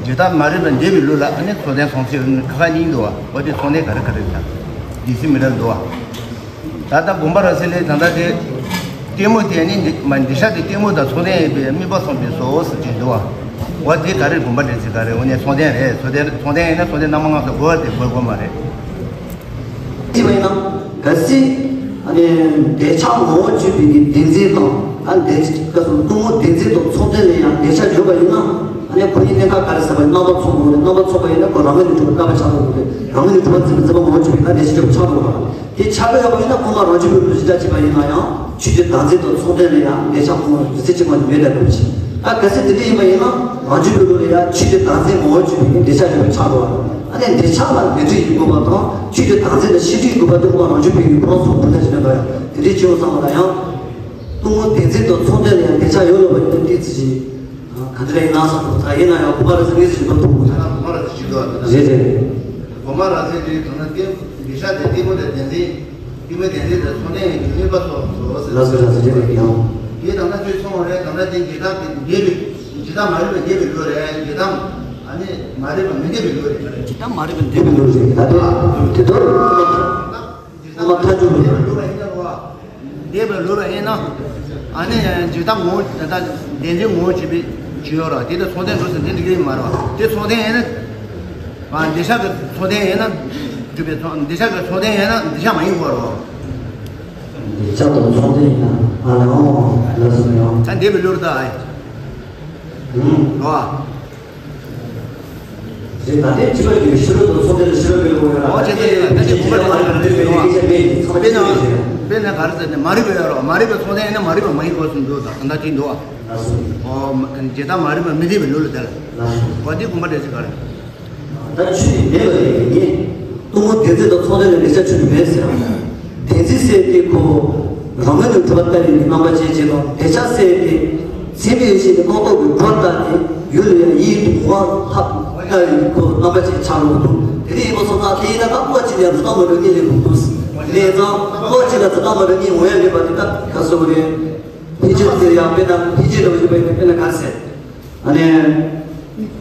འཇིག་ལྟ་མ་རིག་པ་འདས་པའི་ལུགས་ལ་ཨ་ནི་མཚུངས་ལྡན་སོང་ཚེ་ཁ་ཁ་གཉིས་འདུག་བ། འོ་དེ་མཚུངས་ལྡན་ག་རེ་ག་རེ་རེད། འདི་སྲིད་མི་འདྲ་འདུག་བ། ད་ལྟ་དགོངས་པ་རབ་གསལ་ལས་ད་ལྟ་དེ། གཏི་མུག་དེ་ནི་འདི་མ་འདོད་ཆགས་དེ་གཏི་མུག་དང་མཚུངས་ལྡན་ཡིན་པས་དམིགས་པ་ཚོགས་པའི་ཟོག་ཟེར་གྱི་འདུག་བ། འོ་དེ་ག་རེ་དགོངས་པ་འགྲེལ་ཚུལ་ག་རེ། འོ་ནས་མཚུངས་ལྡན་རེད། མཚུངས་ལྡན་མཚུངས་ལྡན་ཡིན་ན་མཚུངས་ལྡན་རྣམ་པ་སྣ་ཚོགས་དགོས་པ་དེ་དགོས་དགོས་མ་རེད། དེ་བས་ན་གལ་སྲིད་ཨ་ནི་འདོད་ཆགས་ངོ་བོ་གཅོད་པའི་གི་བདེན་འཛིན་དང་ཨ་འདོད་ཆགས་སུ་གཏི་མུག་བདེན་འཛིན་དང་མཚུངས་ལྡན་ལ་ཡང་འདོད་ཆགས་ཡོད་པ་ཡིན་ན། ཨ་ནི་ཁོ་གཉིས་གནད་འགག་ག་རེ་ཟེར་བ་ཡིན་ན་རྣམ་པ་ཚོགས་དགོས་རེད། རྣམ་པ་ཚོགས་པ་ཡིན་ན་ཁོ་རང་ངོས་ནས་གྲུབ་པ་བཀག་པ་ཆགས་དགོས་རེད། རང་ངོས་ནས་གྲུབ་པ་འཛིན་པའི་འཛིན་པ་ངོ་བོ་གཅོད་པའི་ན་འདོད་ཆགས་གྲུབ་པ་ཆགས་དགོས་རེད། དེ་ཆགས་པའི་ཡོད་པ་ཡིན་ན་ཁོ་མ་རང་རྒྱུད་པའི་ལུགས་གཞི་འདྲ་བྱས་པ་ཡིན་ན་ཡང་ཆོས་ཀྱི་བདག་འཛིན་དང་མཚུངས་ལྡན་ལ་ཡང་འདོད་ཆགས་ཁོ་མ་རང་རྒྱུད་ཚད་གཅིག་མ་ཡིན་མེད་པའི་ལུགས་ཀྱི། ད་གལ་སྲིད་དེ་འདྲ་ཡིན་པ་ཡིན་ན་རང་རྒྱུད་པའི་ལུགས་ལ་ཡང་ཆོས་ཀྱི་བདག་འཛིན་ངོ་བོ་གཅོད་པའི་འདོད་ཆགས་ཡོད་པ་ཆགས་འགྲོ་བ། ཨ་ནི་འདོད་ཆགས་ལ་ངེས་འབྱུང་ཡིན་དགོས་པ་དང་ཆོས་ཀྱི་བདག་འཛིན་ལ་ཤེས་སྒྲིབ་ཡིན་དགོས་པ་དེ་ཁོ་མ་རང་རྒྱུད་པའི་ཡུལ་ཁོ་རང་སོགས་གྲུབ་མཐའ་ཞིག་ལ་འགྲོ་ཡང་དེ་འདྲའི་སྐྱེ་བོ་ཚང་མ་ལ་ཡང་གཏི་མུག་བདེན་འཛིན་དང་མཚུངས་ལྡན་ལ་ཡང་འདོད་ཆགས་ཡོད་ལོ་བ་ཡིན་ན་དེ་ཚིག་ཅིག་ག་འདྲ་ཡིན་ན་བསམ་འདུག་ད་ཡིན་ན་ཡང་གོ་མ་ར་ཟེར་ངེས་ཅིག་འགྲོ་ཐུབ་མོད། ད་ན་གོ་མ་ར་ཟེར་ཅིག་འགྲོ་ད། རེད་རེད། གོ་མ་ར་ཟེར་དེ་དོན་ན་གཏི་འདོད་ཆགས་དེ་གཏི་མུག་དང་བདེན་འཛིན། གཏི་མུག་བདེན་འཛིན་དང་མཚུངས་ལྡན་ཡིན་པའི་དམིགས་པ་ཚོགས་སོ་ཟེར། ལ་སོ་ར་ཟེར་རེད་རེད་ཡང་། དེ་དང་ན་ཆོས་མཚུངས་རེད། དང་ན་དེ་འཇིག་ལྟ་དེ་འདས་པའི་འཇིག་ལྟ་མ་རིག་པ་འདས་པའི་ལུགས་རེད། འཇིག་ལྟ་ཨ་ནི་མ་རིག་པ་མི་འདས་པའི་ལུགས་རེད། འཇིག་ལྟ་མ་རིག་པ་འདས་པའི་ལུགས་རེད། ད་དེ་དེ་ལྟར། ཨ་མ་མཐའ་འཇུག་ལུགས་རེད། འདས་པའི་ལུགས་ལ་ཡིན་ན། ཨ་ནི་འཇིག་ལྟ་ངོ་བོ་ད་ལྟ་བདེན་འཛིན་ངོ་བོ་བྱེད་པའི་བྱེད་ཡོད་ར། དེ་ལ་མཚུངས་ལྡན་འགྲོ་ཟེར་འདི་འགྲིག་གི་མ་རེད་བ། དེ་མཚུངས་ལྡན་ཡིན་ན། ཨ་འདོད་ཆགས་ཀྱི་མཚུངས་ལྡན་ཡིན་ན། འགྲུབ་པའི་མཚུངས་འདོད་ཆགས་ཀྱི་མཚུངས་ལྡན་ཡིན་ན་འདོད་ཆགས་མ་ཡིན་དགོས་རེད་བ། འདོད་ཆགས་དང་མཚུངས་ལྡན་ཡིན་ན་ཨ་ལ་ཨོ་ལ་སོང་ཡང་། ད་འདས་པའི་ལུགས་ད་ཨ་ཡིན། ཨུམ། རེད་བ། རེད། ད་ལྟའི་ཕྱི་པ་གི་ཕྱི་རོལ་དུ་ཚོགས་སྡེ་ལ་ཕྱི་རོལ་གི་ལུགས་ཡོད་ལ། ཨོ་ཅེ་ད་ཅེ་ད་ད་ཅེ་གོ་བ་རེད་ད་ཅེ་ད་ཅེ་གོ་བ་རེད། དཔེར་ན་དཔེར་ན་ག་རེ་ཟེར་ན་མ་རིག་པ་ཡོད་རོགས། མ་རིག་པ་ཚོགས་སྡེ་ཡིན་ན་མ་རིག་པ་མ་ཡིན་དགོས་སུ་འདུག་ད་ད་ཅི་འདུག་ཨ། ཨོ་མ་ཇི་ལྟར་མ་རིག་པ་མི་སྡུག་པའི་ལུགས་ལ་དེ་ལ་གོ་དེ་གོམས་པ་འདྲ་ཞིག་ག་རེད། ད་ཆོས་ནི་མེད་པ་ཡིན་ངེས། གཏུམ་མོ་བདེན་ཚིག་དང་ཚོགས་སྡེ་ལ་ལེགས་ཆ་ཆོས་ནི་མེད་ཟེར། བདེན་ཚིག་ཟེར་དེ་ཁོ་རང་ངོས་ནས་གྲུབ་པ་ལྟ་བའི་རྣམ་པ་ཅན་ཅིག་དང་། བདེ་ཆ་ཟེར་དེ་ཚད་མེད་ཡེ་ཤེས་ཀྱི་རྣམ་རྟོག་གི་སྒོ་བཏགས་ནས་ཡུལ་ལ་ཡང་ཡིད་དུ་འོང་བ་ལྟ་བའི་ཁོ་རྣམ་པ་ཅན་ཆགས་འགྲོ་གི་འདུག་དེ་འདྲ་ཡིན་པ་སོང་ཙང་དེ་ཡིན་ན་ད་སྐོར་གཅིག་ལ་ཡང་འཛིན་སྟངས་མ་འདྲ་གཉིས་སླེབས་དགོས་འདུག་དེ་ཙང་སྐོར་གཅིག་ལ་འཛིན་སྟངས་མ་འདྲ་གཉིས་འོང་ཡ་མེད་པ་དེ་ད་ག་ཟེར་དགོས་རེད། ཕལ་ཆེར་དེ་ཡང་དཔེར་ན་ཕལ་ཆེར་འདྲ་བོ་ཞིག་དཔེར་ན་ག་རེ་ཟེར། ཨ་ནི།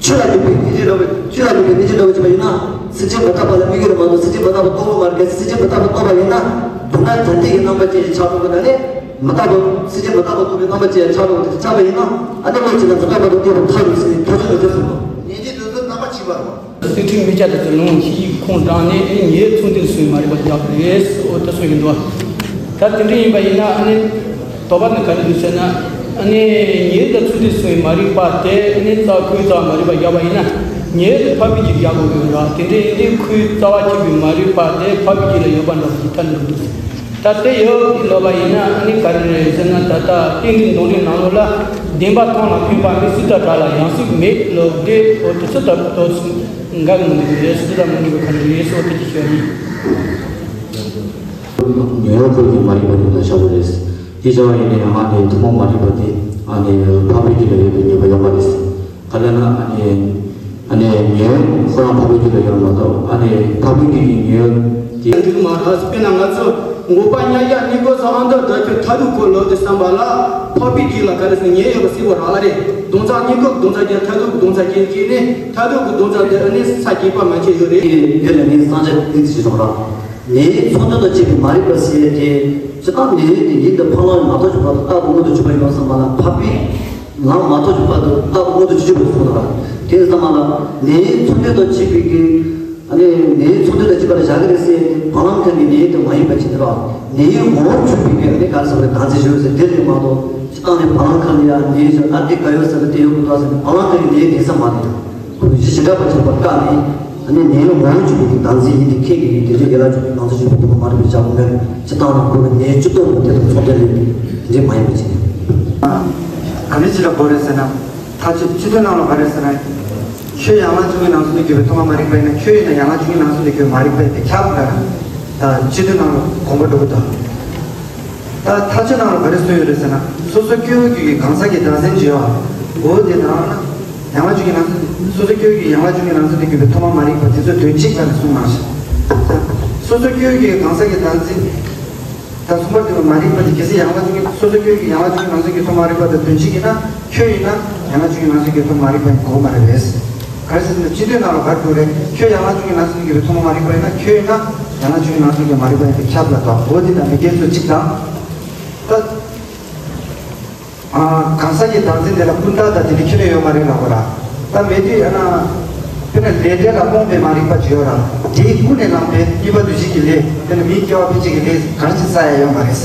ཆོས་ལ་དམིགས་པའི་ནི་ཅི་འདྲ་བོ། ཆོས་ལ་དམིགས་པའི་ནི་ཅི་འདྲ་བོ་བྱས་པ་ཡིན་ན། སེམས་ཅན་མི་རྟག་པ་ལ་དམིགས་ཡོད་མ་གཏོགས་སེམས་ཅན་མི་རྟག་པ་རྟོགས་པ་མ་རེད། གལ་སྲིད་སེམས་ཅན་མི་རྟག་པ་རྟོགས་པ་ཡིན་ན། སྡུག་བསྔལ་དོན་སྟེང་གི་རྣམ་པ་ཅན་ཞིག་ཆགས་འགྲོ་གི། ད་ནི། མི་རྟག་པ། སེམས་ཅན་མི་རྟག་པ་རྟོགས་པའི་རྣམ་པ་ཅན་ཆགས་འགྲོ་གི། དེ་ཆགས་པ་ཡིན་ན། ཨ་ནི་བློ་གཅིག་ལ་མི་རྟག་པ་དང་ལྡན་པར་ཐལ་ལོ་ཟེར་ནས་ཐལ་ཆོས་ལ་དེ་གསུངས་པ། ཉན་ཐོས་དེ་ཚོ་རྣམ་པ་གཅིག་པ་རེད་པ། སེམས་ཁྲལ་མི་བྱ་དེ་ཚོ་ལུང་ཤེས་ཡིག་ཁུངས་དྲངས་ནས་ཨེ་ཉེ་ཚོང་དེ་སོན་མ་རིག་པ་རྒྱག་གི་རེད། འོ་དེ་སོ་ཡིན་འདུག་ད་དེ་འདྲ་ཡིན་པ་ཡིན་ན་ཨ་ནི། དོགས་པ་ནི་ག་རེ་འདུག་ཟེར་ན། ཨ་ནི་ཉེ་དང་ཚོང་དེ་སོན་མ་རིག་པ་དེ་ཨ་ནི་རྩ་ཁོའི་རྩ་མ་རིག་པ་བཞག་པ་ཡིན་ན། ཉེ་དེ་འཕགས་པའི་རྒྱུད་བཞག་དགོས་ཀྱི་ཡོད་ར། དེ་འདྲ་ཡིན་དུས་ཁོའི་རྩ་བ་གཅིག་པའི་མ་རིག་པ་དེ་འཕགས་པའི་རྒྱུད་ལ་ཡོད་པ་འདྲ་ཞིག་ཐལ་འགྲོ་འདུག་ད་དེ་ཡོད་ཀྱི་ལབ་པ་ཡིན་ན་ཨ་ནི་ག་རེ་རེད་ཟེར་ན། ད་ལྟ་རྟེན་འབྲེལ་མདོ་འགྲེལ་ནང་ལོགས་ལ། བདེན་པ་ཐམས་ལ་ཕན་པ་མེད། སྲིད་དང་བྲལ་ལ་ཡང་སྲིད་མེད་ལབ་དེ། འོ་དེ་ཚོ་ལྟ་བུ་ཏོག་ཙམ་འགལ་གྱི་མི་འདུག་རེད། སྲིད་དང་མི་འགལ་བའི་ཁ་ནས་རེད་སོགས་དེ་ཅི་ཤོད་ཡིན། ཉེ་བར་འཁོར་གྱི་མ་རིག་པ་དེ་ལ་བཞག་པ་རེད། དེ་བྱ་བ་ཡིན་ན་ཡང་ཨ་ནི་ཐོག་མ་མ་རིག་པ་དེ་ཨ་ནི་འཕགས་པའི་རྒྱུད་ལ་ཡོད་པའི་ངེས་པ་ཡོད་མ་རེད། ག་ལ་ན་ཨ་ནི་ཨ་ནི་ཉེ་བར་ཁོ་རང་འཕགས་པའི་རྒྱུད་ལ་ཡོད་མ་གཏོགས་ཨ་ནི་འཕགས་པའི་རྒྱུད་ཀྱི་ཉེ་བར་དེ། འགྲིག་མ་རེད། དཔེར་ན་ང་ཚོ་འགོག་པ་མྱ་ཡས་ནི་གོ་ས་ཨ་མདོ་དགྲ་ཁྱོད་མཐར་ཐུག་གོ་ལོ་དེ་བསམ་པ་ལ་འཕགས་པའི་རྒྱུད་ལ་ག་རེ་ཟེར་ཉེ་ཡོད་པ་སྲིད་པ་ར་ཨ་རེད། སྡོམ་རྩ་ནི་གོ་སྡོམ་རྩ་རྒྱ་མཐར་ཐུག་སྡོམ་རྩ་རྒྱ་ཀྱི་ནི་མཐར་ཐུག་གི་སྡོམ་རྩ་དེ་ཨ་ནི་ས་སྐྱེས་པ་མ་ཆེ་ཡོད་རེད། དེ་ལས་ངས་སངས་རྒྱས་ཏིང་འཛིན་ཞིག་རོགས་ར། ནད་ཚོགས་འདུ་དང་བཅས་པའི་མ་རིག་པ་ཟེར་ཏེ། སྤྱིར་བཏང་ནད་དེ་ཡིད་དུ་ཕར་ལོག་མ་གཏོགས་གྱུར་པ་དང་རྟག་ཏུ་མངོན་དུ་གྱུར་པ་ཡོད་བསམ་པ་ལ་འཕགས་པའི་ལམ་མ་གཏོགས་གྱུར་པ་དང་རྟག་ཏུ་མངོན་དུ་གྱུར་པ་སོང་ལ། དེ་བསམ་པ་ལ་ནད་ཚོགས་འདུ་དང་བཅས་པའི་གི། ཨ་ནི་ནད་ཚོགས་འདུ་དང་བཅས་པ་ལ་བཞག་གི་རེད་ཟེར་ཏེ་བ་ལང་ཁ་གི་ནད་དེ་མ་ཡིན་པ་ཅིག་དེ་ར། ནད་ཡོད་ངོ་བོར་གྱུར་པའི་གི་ཨ་ནི་ག་རེ་ཟེར་བའི་དང་ཚིག་ཞུ་ཟེར་དེ་རེད་མ་གཏོགས་སྤྱིར་བཏང་ནས་བ་ལང་ཁ་ལ་ཡ་ནད་ཞིག་ཨ་དེ་ག་ཡོད་ཟེར་ན་དེ་ཡོད་གི་འདུག་ཟེར་ནས་བ་ལང་ཁ་གི་ནད་དེ་ས་མ་རེད། ཁོ་གཞི་ཞེ་དྲག་པ་ཅིག་པར་བཀག་ནས། ཨ་ནི་ནད་ཡོད་ངོ་བོ་གཅིག་པུ་གི་བདག་འཛིན་ཡིན་ཏེ་ཁེགས་ཀྱི་ཡིན་དེ་འདྲའི་ཡན་ལག་བཅུ་པའི་བདག་འཛིན་བཅུ་པའི་ཐོག་མ་མ་རིག་པའི་བྱ་བ་མེད། སྤྱིར་བཏང་ནི་ཁོ་གི་ནད་བཅུ་སྟོང་དང་དེ་དང་ཚོགས་བསྡད་ལས་དེ་འདྲའི་མ་ཡིན་པ་ཅིག་ག་ནས་ཅི་ལ་གོ་རེད་ཟེར་ན། ཐག་གཅོད་སྤྱི་དོན་ནང་ལ་ག་རེ་ཟེར་ན། ཁྱོད་ཡན་ལག་བཅུ་གཉིས་ནང་ཚུད་དུ་གྱུར་པའི་ཐོག་མ་མ་རིག་པ་ཡིན་ན་ཁྱོད་ཡིན་ན་ཡན་ལག་བཅུ་གཉིས་ནང་ཚུད་དུ་གྱུར་པའི་མ་རིག་པ་ཡིན་ཏེ་ཁྱབ་འདྲ། ད་སྤྱི་དོན་ནང་ལ་གོམས་པ་འགྲོ་གི་འདུག་ད་ཐག་གཅོད་ནང་ལ་ག་རེ་གསུངས་ཡོད་རེད་ཟེར་ན། སོ་སོ་སྐྱེ་བོ་རྒྱུད་ཀྱི་གང་ཟག་གི་བདག་འཛིན་བྱེད་པ། འོ་དེ་དང་ན། ཡན་ལག་བཅུ་གཉིས་ནང་ཚུད། སོ་སོ་སྐྱེ་བོ་རྒྱུད་ཀྱི་ཡན་ལག་བཅུ་གཉིས་ནང་ཚུད་དུ་གྱུར་པའི་ཐོག་མ་མ་རིག་པ་དེ་ཚོ་དོན་གཅིག་ལ་གསུངས་གནང་ཞིང་། སོ་སོ་སྐྱེ་བོ་རྒྱུད་ཀྱི་གང་ཟག་གི་བདག་འཛིན། ད་གསུམ་པ་དེ་ལ་མ་རིག་པ་དེ་གལ་སྲིད་ཡན་ལག་བཅུ་གཉིས་སོ་སོ་སྐྱེ་བོ་རྒྱུད་ཀྱི་ཡན་ལག་བཅུ་གཉིས་ནང་ཚུད་ཀྱི་ཐོག་མ་མ་རིག་པ་དང་དོན་གཅིག་ཡིན་ན་ཁྱོད་ཡིན་ན་ཡན་ལག་བཅུ་གཉིས་ནང་ཚུད་ཀྱི་ཐོག་མ་མ་རིག་པ་ཡིན་གོ་མ་རེད་པས། ག་རེ་ཟེར་ན་སྤྱི་དོན་ནང་ལ་ག་རེ་འདུག་རེད། ཁྱོད་ཡན་ལག་བཅུ་གཉིས་ནང་ཚུད་ཀྱི་ཐོག་མ་མ་རིག་པ་ཡིན་ན་ཁྱོད་ཡིན་ན་ཡན་ལག་བཅུ་གཉིས་ནང་ཚུད་ཀྱི་མ་རིག་པ་ཡིན་པས་ཁྱབ་ལ་དོགས་འོ་དེ་དང་མི་འགལ་ཚུལ་གཅིག་དང་། ད། གང་ཟག་གི་བདག་འཛིན་དེ་ལ་ཀུན་བཏགས་དང་དེ་ནི་ཁྱོན་ནས་ཡོད་མ་རེད་ལབ་པ་ར། ད་མེད་དུས་ཨ་ན། དཔེར་ན་ལས་འབྲས་ལ་རྨོངས་པའི་མ་རིག་པ་ཅིག་ཡོད་ར། དེའི་ཀུན་ནས་བསླངས་པའི་གཉིས་པ་འདུ་བྱེད་ཀྱི་ལས་དེ་ནི་མིའི་སྐྱེ་བ་ཕལ་ཆེར་གྱི་ལས་གང་ཞིག་བསགས་ཡ་ཡོད་མ་རེད།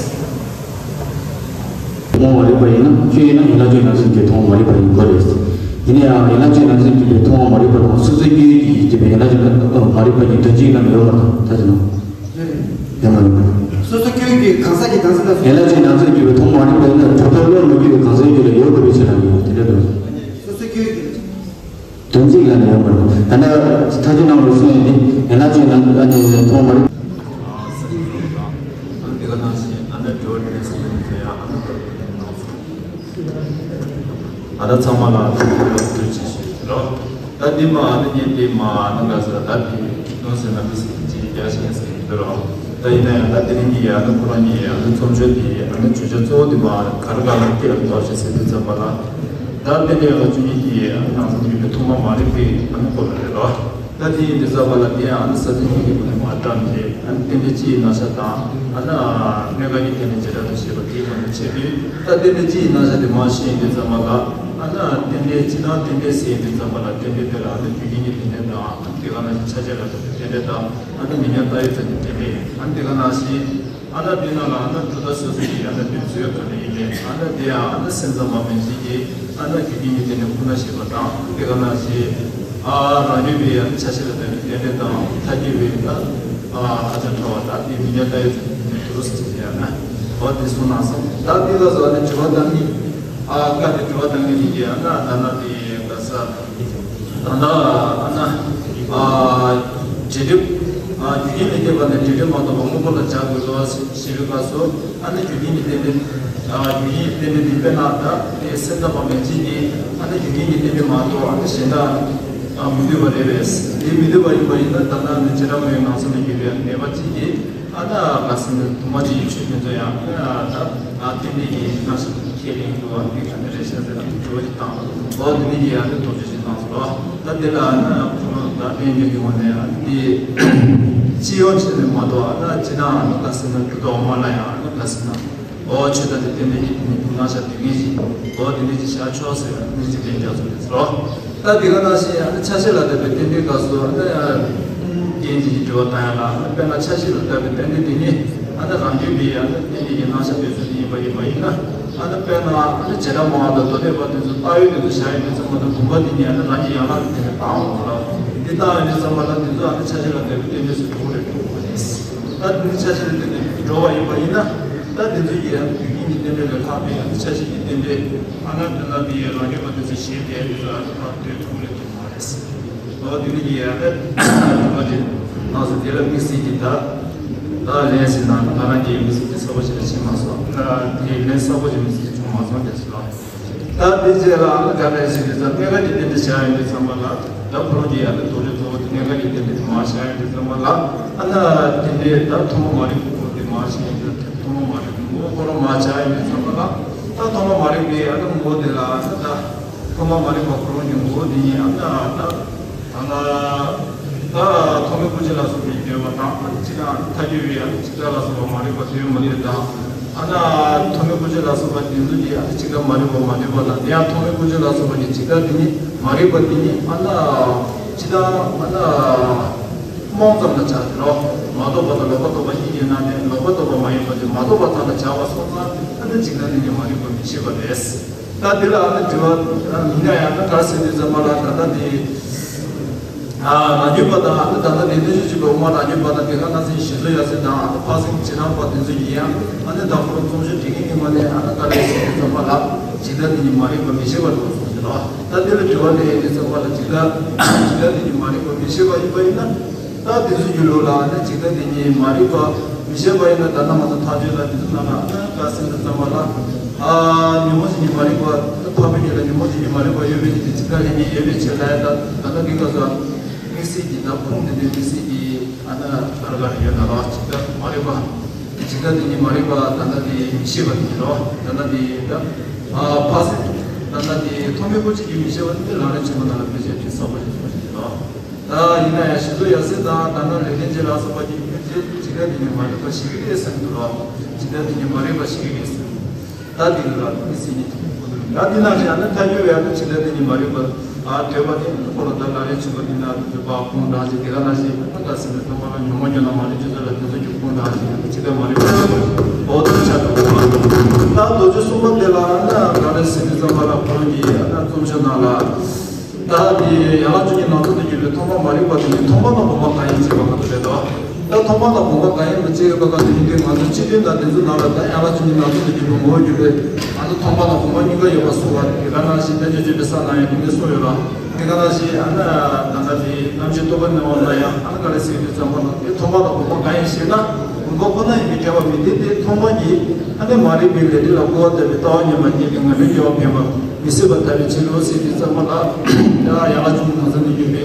རྨོངས་པ་རིག་པ་ཡིན་ན་ཁྱོད་ཡིན་ན་ཡན་ལག་བཅུའི་ནང་ཚུད་ཀྱི་ཐོག་མ་མ་རིག་པ་ཡིན་དགོས་རེད། ཡིན་ན་ཡང་ཡན་ལག་བཅུའི་ནང་ཚུད་ཀྱི་ཐོག་མ་མ་རིག་པ་དང་སོ་སོའི་སྐྱེ་བོའི་རྒྱུད་ཀྱི་སྐྱེས་པའི་ཡན་ལག་བཅུ་ནང་མ་རིག་པ་གཉིས་དོན་གཅིག་ལ་ཡོད་མ་རེད་ད་ཅི་ན། ཡོད་མ་ཡོད། སོ་སོ་སྐྱེ་བོའི་གང་ཟག་གི་གང་ཟག་ལ་སོ། ཡན་ལག་བཅུའི་ནང་ཚུད་ཀྱི་ཐོག་མ་མ་རིག་པ་ཡིན་ན་གྲུབ་མཐའ་བློར་མི་འགྱུར་བའི་གང་ཟག་རྒྱུད་ལ་ཡོད་དགོས་པའི་ཕྱིར་རང་ཡིན་དེ་འདྲ་འདུག་སོ་སོ་སྐྱེ་བོའི་དོན་གཅིག་ལ་ནི་ཡོད་མ་རེད། ད་ནི་ཐ་ཆུ་ནང་ལ་གསུངས་ཡོད་དེ་ཡན་ལག་བཅུའི་ནང་ཨ་ནི་ཐོག་མ་རིག་ཨ་ད་ཚང་མ་ལ་ཐུགས་རྗེ་ཆེ་ཞུ་རོགས། ད་འདི་མ་ཨ་ནི་ངས་འདི་མ་ཨ་ནི་ག་ཟེར་ད་འདི་ནོ་ཟེར་ན་འདི་ཟེར་གྱི་རྒྱ་ཞིག་ཟེར་གྱི་འདུག་རོགས། ད་ཡིན་ན་ཡང་ད་དེ་རིང་གི་ཨ་ནི་ཁོ་རང་གི་ཨ་ནི་རྩོམ་ཆོས་འདི་ཨ་ནི་བརྗོད་བྱ་གཙོ་བོ་འདི་མ་ག་རེ་ག་ལ་སྐྱེ་ལ་འདོགས་ཤིག་ཟེར་དུས་ཙམ་པ་ལ། ད་དེ་འདྲའི་ཨ་ནི་བཅུ་གཉིས་ཀྱི་ཨ་ནི་ནང་ཚན་གྱི་ཐོག་མ་མ་རིག་པའི་ཨ་ནི་སྐོར་ལ་རེད་རོགས། ད་དེ་ཡིན་དུས་ཙམ་པ་ལ་དེ་ཡང་ཨ་ནི་ས་ཚིགས་གཉིས་ཀྱི་སྒོ་ནས་མ་བཀྲམ་སྟེ་ཨ་ནི་རྟེན་འབྲེལ་སྤྱིའི་རྣམ་གཞག་དང་ཨ་ནི་གནད་འགག་གི་རྟེན་འབྲེལ་བྱེ་བྲག་ཏུ་བཤད་པ་དེའི་སྒོ་ནས་བྱས་དུས་ད་རྟེན་འབྲེལ་སྤྱིའི་རྣམ་གཞག་དེ་མར་ཤེས་ཡིན་དུས་ཙམ་པ་ལ་ཨ་ནི་རྟེན་འབྲེལ་སྤྱི་དང་རྟེན་འབྲེལ་ཟེར་ཡིན་དུས་ཙམ་པ་ལ་རྟེན་འབྲེལ་དེ་ལ་ཨ་ནི་རྒྱུ་རྐྱེན་གྱི་རྟེན་འབྲེལ་དང་ཨ་ནི་དེ་ག་ནང་བཞིན་ཆ་བྱད་ལ་སོགས་པའི་རྟེན་འབྲེལ་དང་ཨ་ནི་མིང་ཡང་བཏགས་ཡོད་ཚད་ཀྱི་རྟེན་འབྲེལ་ཨ་ནི་དེ་ག་ནང་བཞིན། ཨ་ད་དེ་ནང་ལ་ཨ་ད་གྲུབ་མཐའ་སོ་སོ་ཡི་ཨ་ད་དེ་རྫས་ག་རེ་ཡིན་པས་ཨ་ད་དེ་ཡང་ཨ་ད་སེམས་ཙམ་པ་མིན་ཞིག་གིས་ཨ་ད་རྒྱུ་རྐྱེན་གྱི་རྟེན་འབྲེལ་ཁོ་ན་ཞེས་པ་དང་དེ་ག་ནང་བཞིན་ ཨ་རང་རྒྱུད་པའི་ཡང་ཆ་ཤས་ལ་ལྟོས་པའི་རྟེན་འབྲེལ་དང་མཐའ་རྒྱུད་པའི་ད་ཨ་ཧ་ཅང་ཕྲ་བ་དག་དེ་མི་ཉག་ལྟ་ཡོད་ཚུལ་དུ་རུ་སུ་ཡང་ན་འོ་དེ་གསུངས་གནང་སོང་། ད་འདི་ལ་སོགས་ནས་དྲི་བ་བཏང་མཁན་ཨ་བཀའ་དེ་དྲི་བ་བཏང་མཁན་ཡིན་གྱི་ཡང་ན་ད་ན་དེ་ག་ས་ད་ལྟ་ཨ་ན་ཨ་འབྲས་རིགས་ཨ་རྒྱུ་རྐྱེན་ལས་སྐྱེས་པ་ནས་འབྲས་རིགས་མ་གཏོགས་པ་དངོས་པོ་ལ་བྱ་དགོས་ལོ་ཞེས་པའི་སྐབས་སུ་ཨ་ནི་རྒྱུ་རྐྱེན་གྱི་རྟེན་འབྲེལ་ཨ་རྒྱུ་རྐྱེན་གྱི་རྟེན་འབྲེལ་འདི་དཔེར་ན་ད་དེ་སེམས་ཙམ་པ་མན་ཆད་ཀྱིས་ཨ་ནི་རྒྱུ་རྐྱེན་གྱི་རྟེན་འབྲེལ་མ་གཏོགས་ཨ་ནི་གཞན་དག་ཨ་མི་འདོད་པ་རེད་པས། དེ་མི་འདོད་པ་ཡིན་པ་ཡིན་ན་ད་ལྟ་ནི་བྱེ་བྲག་སྨྲ་བའི་ངང་ཚུལ་ལ་གྱུར་པའི་ནད་པ་གཅིག་གིས་ཨ་ད་ག་ཟེར་ན་དུ་མ་གཅིག་གི་ཆོས་དེ་ཚོ་ཡང་ཨ་ད་ཨ་རྟེན་འབྲེལ་གྱི་རྣམ་གཞག་ཁས་ལེན་འདུག་བ། འདི་ག་ནས་རེད་ཤག་ཟེར་ན་དྲི་བ་ཅིག་བཏང་། འོ་དེ་ནས་ཀྱི་ཡང་དེ་དོགས་གཅོད་ཅིག་བཏང་སོང་། ད་དེ་ལ་ཨ་ཁོ་རང་ད་རྟེན་འབྲེལ་གྱི་ངོས་ནས་ཨ་དེ་སྤྱི་ཡོངས་བྱས་ནས་མ་གཏོགས་ཨ་ད་སྤྱི་དང་ཨ་ག་ཟེར་ན་འགྲོ་ལྡོག་མ་ལ་ཡང་ཨ་ག་ཟེར་ན། ཨོ་ཆོས་དང་དེ་རྟེན་འབྲེལ་གྱི་དེ་ནི་དུ་མ་ཤ་དུས་ངེས་ཤིང་། ཨོ་དེ་འདྲ་ཅིག་བཞག་ཆོག་ཟེར་ཡང་གནས་ཚུལ་དེ་འདྲ་ཚོ་རེད་ཟེར་རོ། ད་དེ་ག་ནང་བཞིན་ཨ་ནི་ཆ་ཤས་ལ་ལྟོས་པའི་རྟེན་འབྲེལ་སྐབས་སུ་ཨ་ནི་རྒྱན་གཅིག་གི་དྲི་བ་བཏང་ཡ་ལ་ཨ་ནི་དཔེར་ན་ཆ་ཤས་ལ་ལྟོས་པའི་རྟེན་འབྲེལ་དེ་ནི་ཨ་ནི་རང་རྒྱུད་པའི་ཨ་ནི་རྟེན་འབྲེལ་གྱི་རྣམ་གཞག་འབད་ཚུལ་དེ་ཡིན་པ་ཡིན་པ་ཡིན་ན། ཨ་ནི་དཔེར་ན་ཨ་ནི་བྱེ་བྲག་སྨྲ་བ་དང་མདོ་སྡེ་པ་དེ་ཚོ་བཏགས་ཡོད་དེ་ཚོ་བཞག་ཡོད་དེ་ཚོ་མ་གཏོགས་བུམ་པ་དེ་ནི་ཨ་ནི་རང་གི་ཡན་ལག་གི་སྟེང་ནས་བཏགས་འོང་གི་རེད། དེ་བཏགས་ཡོད་དེ་ཚོ་མ་གཏོགས་དེ་ཚོ་ཨ་ནི་ཆ་ཤས་ལ་ལྟོས་པའི་རྟེན་འབྲེལ་ཟེར་གྱི་རེད་འགྲོ་གི་རེད། ད་དེ་ནི་ཆ་ཤས་ལ་ལྟོས་ནས་འགྲོ་བ་ཡིན་པ་ཡིན་ན། ད་དེ་ཚོ་ཡི་རང་རྒྱུ་རྐྱེན་གྱི་རྟེན་འབྲེལ་ལས་ལྷག་པའི་ཡང་ཆ་ཤས་ཀྱི་རྟེན་འབྲེལ་ཨ་ན་དེ་ན་དེ་ཡི་རང་རྒྱུད་པ་དེ་ཚོ་གཞན་དེ་དེ་ཚོ་ཨ་ནི་ཕར་ལྟོས་ཐུབ་ལས་ཐུབ་མ་རེད། ཨོ་དེ་ནི་ཡི་ཡང་ད་དེ་ཚོ་དེ་ནང་སོ་དེ་ལ་དམིགས་བསལ་གྱི་ད་ད་ལན་ཟེར་ན་ང་རང་གི་དམིགས་བསལ་གྱི་གསལ་པོ་ཞིག་ལ་ཕྱིན་མ་སོང་། ད་དེ་ལན་གསལ་པོ་ཞིག་དམིགས་བསལ་གྱི་བྱུང་མ་སོང་དེ་ཚོ་ལ། ད་དེ་རྗེས་ལ་ཨ་ནི་ག་རེ་ཞིག་རེད་ཟེར་ན་གནས་སྐབས་ཀྱི་རྟེན་འབྲེལ་བྱ་ཡོང་དུས་ཙམ་པ་ལ་ད་ཁོ་རང་གི་ཡང་ན་དོགས་གཅོད་གཙོ་བོ་དེ་གནས་སྐབས་ཀྱི་རྟེན་འབྲེལ་དུ་མ་བྱ་ཡོང་དུས་ཙམ་པ་ལ་ཨ་ན་རྟེན་འབྲེལ་ད་ཐོག་མ་མ་རིག་པའི་ངོ་བོ་དེ་མ་བྱ་ཡོང་དུས་ཐོག་མ་མ་རིག་པའི་ངོ་བོ་ཁོ་རང་མ་བྱ་ཡོང་དུས་ཙམ་པ་ལ་ད་ཐོག་མ་མ་རིག་པའི་ཨ་ན་ངོ་བོ་དེ་ལ་ཨ་ན་ད་ཐོག་མ་མ་རིག་པ་ཁོ་རང་གི་ངོ་བོ་དེ་ཉིད་ཨ་ན་ད། ཨ་ན། ད་ཐོག་མའི་སྐུ་གཅིག་ལ་སོགས་པའི་འདོད་པ་དང་ཨ་ནི་སྤྱི་དང་མཐའ་རྒྱུད་པའི་ཨ་ནི་སྤྱི་ལྟར་ལ་སོགས་པ་མ་རིག་པ་དེ་ཡོད་མ་དེ་དང་། ཨ་ན་ཐོག་མའི་སྐུ་གཅིག་ལ་སོགས་པ་དེ་ཚོ་གི་ཨ་ནི་སྤྱི་ལྟར་མ་རིག་པ་མ་འདོད་པ་དང་དེ་ཡང་ཐོག་མའི་སྐུ་གཅིག་ལ་སོགས་པ་གི་སྤྱི་ལྟར་དེ་ཉིད་མ་རིག་པ་དེ་ཉིད་ཨ་ན་སྤྱི་དང་ཨ་ན་རྨོངས་ཙམ་ལ་བྱ་ཟེར་རོ། མ་རྟོགས་པ་དང་ལོག་པ་རྟོགས་པ་གཉིས་ཀྱི་ནང་ནས་ལོག་པ་རྟོགས་པ་མ་ཡིན་པ་དེ་མ་རྟོགས་པ་ཙམ་ལ་བྱ་བ་སོང་ཙང་ཨ་ནི་སྤྱི་ལྟར་དེ་ཉིད་མ་རིག་པ་མི་ཤེས་པ་རེད། ད་འདི་ལ་ཨ་ནི་དྲི་བ་ཡིན་ན་ཡང་ད་ག་རེ་ཟེར་དུས་ཙམ་པ་ལ་ད་ལྟ་འདི་ཨ་རང་རྒྱུད་པ་དང་ཨ་ནི་ད་ལྟ་འདི་གནས་ཆོས་གཅིག་པའི་དབུ་མ་རང་རྒྱུད་པ་དང་དེ་ག་ནང་བཞིན་ཞི་འཚོ་ཡབ་སྲས་དང་ཨ་ནི་འཕགས་སེང་བྱེ་བྲག་པ་དེ་ཚོ་ཡིན་ཡང་ཨ་ནི་ད་ཁོ་རང་རྩོམ་ཤོག་འབྲི་མཁན་གྱི་ངོས་ནས་ཨ་ནི་ག་རེ་ཟེར་དུས་ཙམ་པ་ལ་སྤྱི་ལྟར་དེ་ཉིད་མ་རིག་པ་མི་ཤེས་པར་གསུངས་ཟེར་ལ། ད་འདི་ལ་དྲི་བ་དེ་ཡིན་དུས་ཙམ་པ་ལ་སྤྱི་ལྟར་སྤྱི་ལྟར་དེ་ཉིད་མ་རིག་པ་མི་ཤེས་པ་ཡིན་པ་ཡིན་ན། ད་དེ་ཚོ་ཡུལ་ལུགས་ལ་ནི་སྤྱི་ལྟར་དེ་ཉིད་མ་རིག་པ་མི་ཤེས་པ་ཡིན་ན་ད་ལྟ་ང་ཚོ་ཐག་གཅོད་ལ་དེ་ཚོ་ནང་ལ་ཨ་ནི་ག་ཟེར་ན་ཙམ་པ་ལ་ཨ་ཉོན་མོངས་ཀྱི་ཉིད་མ་རིག་པ་འཕགས་པའི་ཉིད་ལ་ཉོན་མོངས་ཀྱི་ཉིད་མ་རིག་པ་ཡོད་པའི་ཉིད་དེ་སྤྱི་ལྟར་ལྷན་ཉིད་ཡོད་པའི་ཕྱིར་ལ་ཡང་ད་ད་ལྟ་འདི་ག་ཚོ་དམིགས་བསལ་གྱི་ད་ཁུངས་དེ་འདྲའི་དམིགས་བསལ་གྱི་ཨ་ནི་ག་རེ་ག་རེ་ཡོད་ན་རོ་སྤྱི་ལྟར་མ་རིག་པ་སྤྱི་ལྟར་དེ་ཉིད་མ་རིག་པ་ད་ལྟ་དེ་མི་ཤེས་པ་དེ་ཉིད་རོ་ད་ལྟ་དེ་ད་ཨ་འཕགས་སེང་ད་ལྟ་དེ་ཐོག་མའི་སྐུ་གཅིག་གིས་མི་ཤེས་པ་དེ་ལམ་རིམ་ཆེན་མོ་ནང་ལ་ཕལ་ཆེར་དེ་ཚོགས་པ་ཞིག་ཚོགས་ཤིག་རོ། ད་ཡིན་ན་ཡང་ཞི་འཚོ་ཡབ་སྲས་དང་ད་ནང་ལས་ལྡན་འབྱེད་ལ་སོགས་པ་གཉིས་ཀྱི་སྤྱི་ལྟར་དེ་ཉིད་མ་རིག་པ་ཞིག་རེད་ཟེར་འདུག་ལ། སྤྱི་ལྟར་དེ་ཉིད་མ་རིག་པ་ཞིག་རེད་ཟེར། ད་དེ་ལ་མི་སྲིད་ཉིད་དུ་གོ་འདུག་ད་དེ་ནང་བཞིན་ཨ་ནི་མཐའ་འཁྱོལ་བའི་ཨ་ནི་སྤྱི་ལྟར་དེ་ཉིད་མ་རིག་པ་ཨ་འདོད་པ་དེ་ཁོ་ལ་ད་ལམ་རིམ་ཆེན་པོ་དེ་ན་དུ་པ་ཁོང་རང་བཞིན་དེ་ག་ནང་བཞིན་ཨ་ད་སེམས་ནས་སྟོང་པ་ལ་ཉོན་མོངས་ཉོན་མོངས་མ་རིག་ཅུང་ཟད་ལ་དེ་ཚོ་རྒྱུ་ཁོང་རང་བཞིན་སྤྱི་ལྟར་མ་རིག་པ་འོ་ད་ཆ་དུ་གོ་བ། ད་མདོ་རྒྱུད་གསུམ་པ་དེ་ལ་ཨ་ནི་ག་རེ་ཟེར་དུས་ཙམ་པ་ལ་ཁོང་གིས་ཨ་ནི་རྩོམ་ཤོག་ནང་ལ། ད་དེ་ཡན་ལག་བཅུ་གཉིས་ནང་ཚན་དུ་གྱུར་པའི་མཐོང་བ་མ་རིག་པ་དེ་ནི་མཐོང་བ་དང་སྒོམ་པ་གང་ཡིན་ཞེས་པ་ག་ཚོད་རེད་དོ། ད་མཐོང་བ་དང་སྒོམ་པ་གང་ཡིན་པ་ཅི་ཡོད་པ་ག་ཚོད་ཡིན་དུས་ང་ཚོ་སྤྱི་དོན་དང་དེ་ཚོ་ནང་ལ་ད་ཡན་ལག་བཅུ་གཉིས་ནང་ཚན་དུ་གྱུར་པའི་ངོ་བོར་གྱུར་པའི་ཨ་ནི་མཐོང་བ་དང་སྒོམ་པ་གཉིས་ཀ་ཡོད་པ་གསུངས་པ་དེ་ག་ནང་བཞིན་དཔལ་འབྱོར་བཅོས་པའི་ས་ནང་ཡང་དེ་འདྲ་གསུངས་ཡོད་ལ། དེ་ག་ནང་བཞིན་ཨ་ནི་ད་ལྟ་དེ་རྣམ་དཔྱོད་རྟོགས་པ་ནས་འོང་ན་ཡང་ཨ་ནི་ག་རེ་ཟེར་དུས་ཙམ་པ་ན་དེ་མཐོང་བ་དང་སྒོམ་པ་གང་ཡིན་ཞེ་ན་སྒོམ་པ་ཁོ་ན་ཡིན་པའི་ཁྱད་པར་མི་འདུག་དེ་མཐོང་བ་གྱིས་ཨ་ནི་མ་རིག་པའི་ལས་འབྲས་ལ་སྐུར་བ་བཏབ་པའི་ལྟ་བ་ཉིད་མ་རྙེད་པའི་ངན་འགྲོའི་སྐྱེ་བ་འཕེན་པ། མི་སྲིད་པར་ཐལ་བའི་ཕྱིར་རོ་ཟེར་དུས་ཙམ་པ་ལ། ཡང་ཡང་ལ་ཅུང་ནང་ཚན་དུ་གྱུར་པའི་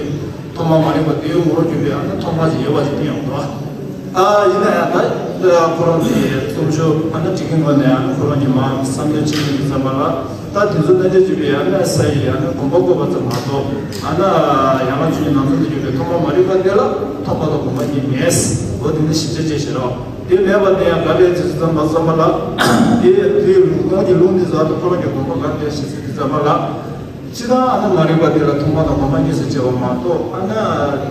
མཐོང་བ་མ་རིག་པ་དེའི་ངོ་བོར་གྱུར་པའི་ཨ་ནི་མཐོང་བ་ཞིག་ཡོད་པ་ཞིག་བསྟན་ཡོང་གི་རེད་བ། ཨ་ཡིན་ན་ཡང་ད་ཁོ་རང་གི་རྩོམ་ཤོག་ཨ་ནི་བྲིས་མཁན་ངོས་ནས་ཨ་ནི་ཁོ་རང་གི་མ་བསམ་བློ་ཅིག་ཡིན་ཙམ་པ་ལ་ད་དེ་ཚོ་གནད་དོན་གྱུར་པའི་ཨ་ནི་ས་ཡི་ཨ་ནི་དགོངས་པ་བཀོད་པ་ཙམ་མ་གཏོགས་ཨ་ནི་ཡང་ལ་ཅུང་ནང་ཚན་དུ་གྱུར་པའི་མཐོང་བ་མ་རིག་པ་དེ་ལ་མཐོང་བ་དང་སྒོམ་པ་གཉིས་མེད། འོ་དེ་ནི་ཞིབ་ཆ་བྱས་ཤེས་རོགས། དེ་མེད་པ་དེ་ཡང་ག་རེ་ཚིག་ཙམ་པ་ཙམ་པ་ལ། དེ་དེའི་ལུང་ཁོང་གི་ལུང་འདི་ཟ་དུ་ཁོ་རང་གི་དགོངས་པ་ག་རེ་ཞིག་ཟེར་དུས་ཙམ་པ་ལ། ཅི་ལྟར་ཨ་ནི་མ་རིག་པ་དེ་ལ་མཐོང་བ་དང་སྒོམ་པ་གཉིས་སུ་ཕྱེ་བ་མ་གཏོགས་ཨ་ནི་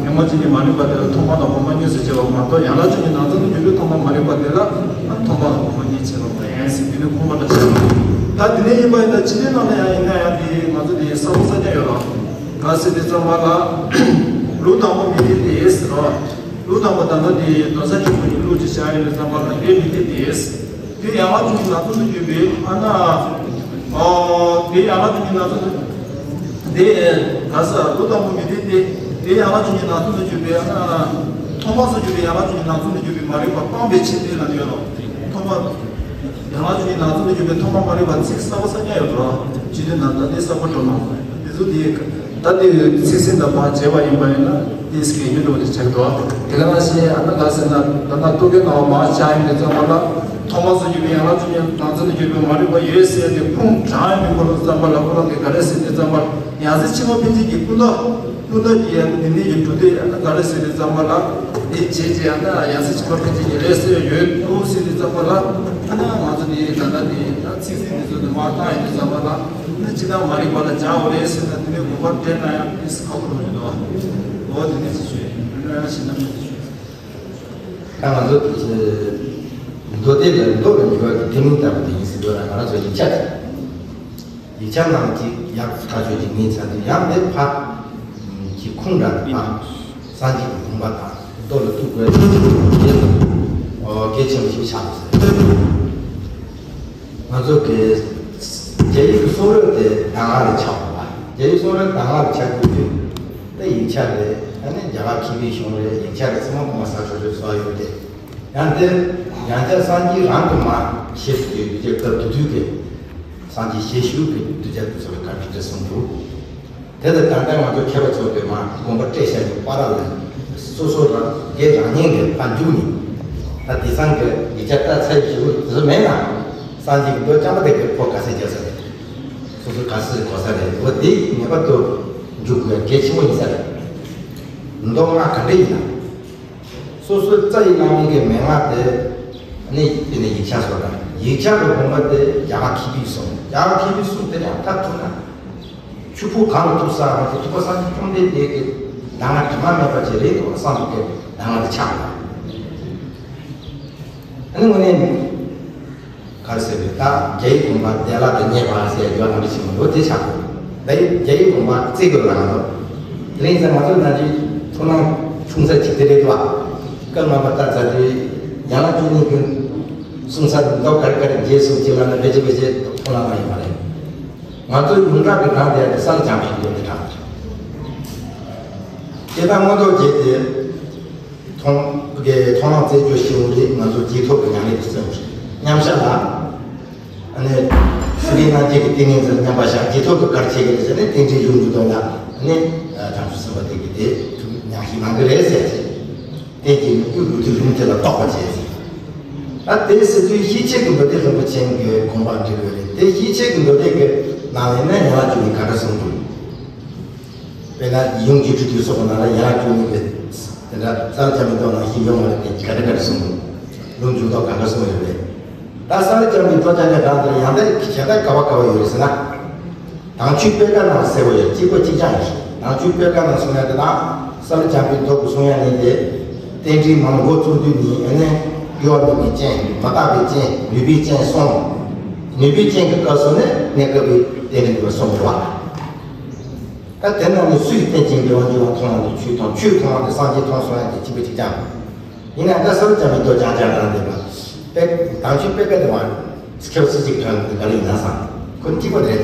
ཉོན་མོངས་ཅན་གྱི་མ་རིག་པ་དེ་ལ་མཐོང་བ་དང་སྒོམ་པ་གཉིས་སུ་ཕྱེ་བ་མ་གཏོགས་ཡན་ལག་ཅན་གྱི་ནང་ཚན་དུ་གྱུར་པའི་མཐོང་བ་མ་རིག་པ་དེ་ལ་ཨ་ནི་མཐོང་བ་དང་སྒོམ་པ་གཉིས་ཕྱེ་བ་མ་ཡིན་ཟེར་དེ་ནི་ཁུངས་མ་འདྲ་ཆགས། ད་དེ་ནས་ཡིན་པ་ཡིན་ན་ཕྱི་དོན་ནང་ལ་ཡང་ཡིན་ན་ཡང་དེ་ང་ཚོ་དེ་ས་བོན་ས་རྒྱ་ཡོད་ལ། ག་ཟེར་དུས་ཙམ་པ་ལ། ལུགས་དང་པོ་མི་འཐད་དེ་ཟེར་རོ། ལུགས་དང་པོ་ད་ལྟ་དེ་གདན་ས་ཆེན་པོ་ནས་ལུགས་ཀྱི་བྱ་ཡོད་དུས་ཙམ་པ་ལ་དེ་མི་འཐད་དེ། དེ་ཡན་ལག་བཅུ་གཉིས་ནང་ཚུད་དུ་གྱུར་པའི་ཨ་ན། ཨོ། དེ་ཡན་ལག་བཅུ་གཉིས་ནང་ཚུད་དུ། དེ་ག་ཟེར། ལུགས་དང་པོ་མི་འཐད་དེ། དེ་ཡན་ལག་བཅུ་གཉིས་ནང་ཚུད་དུ་གྱུར་པའི་ཨ་ན། ཐོག་མ་སུ་གྱུར་པའི་ཡན་ལག་བཅུ་གཉིས་ནང་ཚུད་དུ་གྱུར་པའི་མ་རིག་པ་སྤངས་པའི་ཕྱིར་དེ་ལ་ནི་ཡོད་རོ། ཐོག་མ། ཡན་ལག་བཅུ་གཉིས་ནང་ཚུད་དུ་གྱུར་པའི་ཐོག་མ་མ་རིག་པ་ཚིག་གསར་པ་གསར་རྐྱང་ཡོད་རོ། ཇི་སྟེ་ན་ད་ལྟའི་གསར་པ་འགྲོ་མ། དེ་ཚོ་དེ། ད་དེ་ཚིག་ཟིན་དང་མ་བྱས་པ་ཡིན་པ་ཡིན་ན་དེ་སྐད་ཡིག་འགྲོ་དེ་ཆགས་འགྲོ། དེ་ལ་ང་ཞེས་ཨ་ན་ག་ཟེར་ན། ད་ན་རྟོག་གེ་ནང་མ་བྱ་ཡིན་དུས་ཙམ་པ་ལ། ཐོག་མ་སུ་གྱུར་པའི་ཡན་ལག་བཅུ་གཉིས་ནང་ཚུད་དུ་གྱུར་པའི་མ་རིག་པ་ཡོད་ཟེར་དེ་ཁུངས་དྲངས་ཡོད་པའི་སྐོར་ལ་ཙམ་པ་ལ། ཁོ་རང་གིས་ག་རེ་ཟེར་དུས་ཙམ་པ་ལ། ཡང་སྲིད་ཕྱི་མ་འཕེན་བྱེད་ཀྱི་ཀུན་རྟོག་ཀུན་རྟོག་གི་ཡང་དེ་འདྲ་ཡི་གྲུབ་སྟེ་ཨ་ན་ག་རེ་ཟེར་དུས་ཙམ་པ་ལ། དེ་བྱས་རྗེས་ཨ་ན་ཡང་སྲིད་ཕྱི་མ་འཕེན་བྱེད་ཀྱི་རེད་ཟེར་ཡོད་འདུག་ཟེར་དུས་ཙམ་པ་ལ། ཨ་ན་ང་ཚོ་དེ་ད་ལྟ་དེ་ད་ཚིག་ཟིན་དེ་ཚོ་དེ་མ་བཏང་ཡོད་དུས་ཙམ་པ་ལ། ཨ་ན་ཅི་ལྟར་མ་རིག་པ་ལ་སྦྱར་བ་རེད་ཟེར་ན། དེ་ནས་དགོངས་པ་འགྲེལ་ན་ཡང་དེ་ཁག་པོ་རེད་འདུག་འོ་དེ་ནས་ཅི་ཞུ་ཡིན་ན་ཞེ་ན་མི་ཞུ། ད་ང་ཚོ་མདོ་སྡེ་ལ་མདོ་ལ་འགྱུར་བ་གི་དེ་མིན་ལྟ་བུ་དེ་ཡིན་ཟེར་འདུག་ལ། ང་རང་ཚོ་ཡིག་ཆ་དེ། ཡིག་ཆ་ནང་གི་ཡག་ཐག་ཆོད་ཅིག་ངེས་ཚར་དུས། ཡང་དེ་ཕ་གི་ཁུངས་འདྲ་ཕ་སངས་རྒྱས་ཀྱི་དགོངས་པ་དང་མདོ་ལ་གཏུག་དགོས་དེ་ཨོ་གལ་ཆེན་པོ་ཞིག་ཆགས་ཟེར། ང་ཚོ་གི་རྒྱ་ཡིག་གི་གསུང་རབ་དེ་གདམས་ངག་ལ་ཆགས་པ། རྒྱ་ཡིག་གསུང་རབ་གདམས་ངག་ལ་ཆགས་དགོས་དུས། དེ་ཡིག་ཆ་རེད། ཨ་ནི་རྒྱ་གར་མཁས་པའི་གཞུང་རེད། ཡིག་ཆ་རེད། ཚང་མ་གོང་མ་ས་ཆོག་ཆོག་སོགས་ཡོད་དེ། ཡང་དེ་ཡང་བསྐྱར་སངས་རྒྱས་རང་གིས་མར་ཞལ་བཞུགས་དུས་དུས་ཀྱི་སྐབས་དེ་དུས་ཀྱི་སངས་རྒྱས་ཞལ་བཞུགས་ཀྱི་གདུལ་བྱ་དེ་ཚོ་ལ་ག་འདྲ་འདྲ་གསུངས་འདུག་དེ་ལྟར་གང་ལྟར་ང་ཚོ་མཁས་པ་ཚོ་གིས་མར་དགོངས་པ་བཀྲལ་བཞག་གི་བར་ལ། སོ་སོ་རང་སྒེར་རང་ཉིད་ཀྱི་ཕར་འཇུག་ནས། ད་དེང་སང་གི་ཡིག་ཆ་ལྟ་ཚར་ཞིག་དེ་ཚོ་མེད་ན། སངས་རྒྱས་ཀྱི་མདོ་རྐྱང་པ་དེ་གི་ཕོ་ག་ཚད་རྒྱག་ས་རེད། སོ་སོ་ག་ཚོད་གོ་ས་རེད། འོ་དེ་ངེས་པར་དུ་འཇུག་དགོས་གལ་ཆེན་པོ་ཡིན་ས་རེད། མདོ་སྔགས་ག་འདྲ་ཡིན་ན། སོ་སོའི་རྩ་ཡི་བླ་མའི་གི་མན་ངག་དེ་ནི་དེ་ནི་ཡིག་ཆ་སོགས་དང་། ཡིག་ཆ་གི་དགོངས་པ་དེ་རྒྱ་གར་མཁས་པའི་གསུང་། རྒྱ་གར་མཁས་པའི་གསུང་དེ་ཡང་མཐར་ཐུག་ན་ཆོས་ཕུང་གང་ལ་ཐུག་ས་རེད། ཐུག་པ་སངས་རྒྱས་བཅོམ་ལྡན་འདས་ཀྱི་གདམས་ངག་དྲི་མ་མེད་པ་ཅིག་རེད་འདུག་བསམ་པའི་གི་གདམས་ངག་དེ་ཆགས་པ། ཨ་ནི་དངོས་གནས་ག་རེ་ཟེར་བའི་ད་རྒྱ་ཡི་དགོངས་པ་བདེ་བླག་ཏུ་རྙེད་པ་ཟེར་ཡ་ཡོད་ནམ་ཞིག་མི་འདུག་དེ་ཆགས་དགོས། ད་ཡི་རྒྱ་ཡི་དགོངས་པ་བརྩི་དགོས་ལ་ང་ཚོ། དེ་རིང་ཙམ་ང་ཚོ་ནང་བཞིན་ཐུགས་སྣང་ཆུང་ས་ཅིག་དེ་རེད་འདུག་སྐབས་ནང་པ་ལྟར་མཛད་དུས་ཡན་ལག་བཅུ་གཉིས་ཀྱི་གསུང་ཚར་མདོ་ག་རེ་ག་རེ་རྒྱས་གསུངས་ཅིག་ལ་ན་ཕལ་ཆེར་ཕལ་ཆེར་ཐུགས་སྣང་གནང་ཡོད་མ་རེད། ང་ཚོ་ཡོངས་གྲགས་ཀྱི་གྲངས་དེ་ཡང་དེ་གསང་སྦྱངས་པའི་མདོ་དེ་གྲངས་དེ། དེ་དང་མངོན་རྟོགས་རྒྱས་ཏེ། མཐོང་གི་མཐོང་ལམ་རྩེ་གཅོད་ཞིང་ལས་ང་ཚོ་རྗེས་ཐོབ་ཀྱི་ཉམས་ལེན་དུ་བརྩོན་གྱི་མཉམ་བཞག་ལ། ཨ་ནི་སི་ཏན་སྣང་བརྒྱད་ཀྱི་ཏིང་ངེ་འཛིན་མཉམ་པར་བཞག་རྗེས་ཐོབ་ཀྱི་གར་བྱེད་ཀྱི་ཟེར་ནས་རྟེན་འབྲེལ་ཡོང་རྒྱུ་དོན་ལ་ཨ་ནི་བྱང་ཆུབ་སེམས་དཔའ་དེ་གི་དེ་ཉམས་ཞིབ་གནང་གི་རེད་ཟེར་ཅིང་། དེ་གྱིས་ནི་ཀུན་ལུགས་མཐུན་རིམ་དེ་ལ་རྟོགས་པ་བྱས་ཟེར། ད་དེ་ཟེར་དུས་ཤེས་བྱེད་ཀྱི་མདོ་སྡེ་རིན་པོ་ཆེ་གི་དགོངས་པ་འགྲིག་གི་རེད། དེ་ཤེས་བྱེད་ཀྱི་མདོ་སྡེ་གི་ནང་ལ་ནི་ཡན་ལག་བཅུ་གཉིས་ག་འདྲ་གསུངས་འདུག་དཔེར་ན་ཡུམ་གྱི་སྤྲུལ་སྐུ་སོགས་ནང་ལ་ཡན་ལག་བཅུ་གཉིས་ཀྱི་དེ་འདྲ་ས་ལ་རྐྱང་པའི་མདོ་ནང་བཞིན་ཡོད་མ་རེད་དེ། ག་འདྲ་ག་འདྲ་གསུངས་འདུག་ལུང་འཇུག་ལྡོག་ག་འདྲ་གསུངས་ཡོད་རེད། ད་ས་ལ་རྐྱང་པའི་མདོ་རྐྱང་རྐྱང་གང་དེར་ཡང་དེ་བྱེད་སྟངས་ག་བ་ག་བ་ཡོད་རེད་ཟེར་ན། དྭངས་ཆོས་པད་དཀར་ནང་གསལ་བོ་ཡོད། གཅིག་པ་གཅིག་རྐྱང་ཡོད། དྭངས་ཆོས་པད་དཀར་ནང་གསུངས་ཡ་དེ་དང་ས་ལ་རྐྱང་པའི་མདོ་གི་གསུང་ཡ་གཉིས་དེ། རྟེན་འབྲེལ་མང་པོ་བརྩོན་དུས་ནི་ཨ་ནི་གཡོ་མེད་པའི་རྐྱེན། མི་རྟག་པའི་རྐྱེན། ནུས་པའི་རྐྱེན་གསུམ། ནུས་པའི་རྐྱེན་གྱི་སྐབས་སུ་ནི་གནས་སྐབས་པའི་རྟེན་འབྲེལ་འདུས་པ་གསུམ་རེད་བ། ད་དེ་རྣམས་ནི་སུས་རྟེན་ཅིང་འབྲེལ་བར་འགྱུར་བ་མཐོང་བ་ནི་ཆོས་མཐོང་། ཆོས་མཐོང་བ་ནི་སངས་རྒྱས་མཐོང་གསུང་ཡ་དེ་གཅིག་པ་གཅིག་རྐྱང་། ཡིན་ན་ད་ས་ལ་རྐྱང་པའི་མདོ་རྐྱང་རྐྱང་རང་བསྡད་པ། དཔེ་དྭངས་ཆོས་པད་དཀར་དེ་མ་མཁས་པ་སུ་གཅིག་དྲངས་ཏེ་ག་ལ་ཡིན་ན་བསམ། ཁོ་ནི་གཅིག་པ་རེད།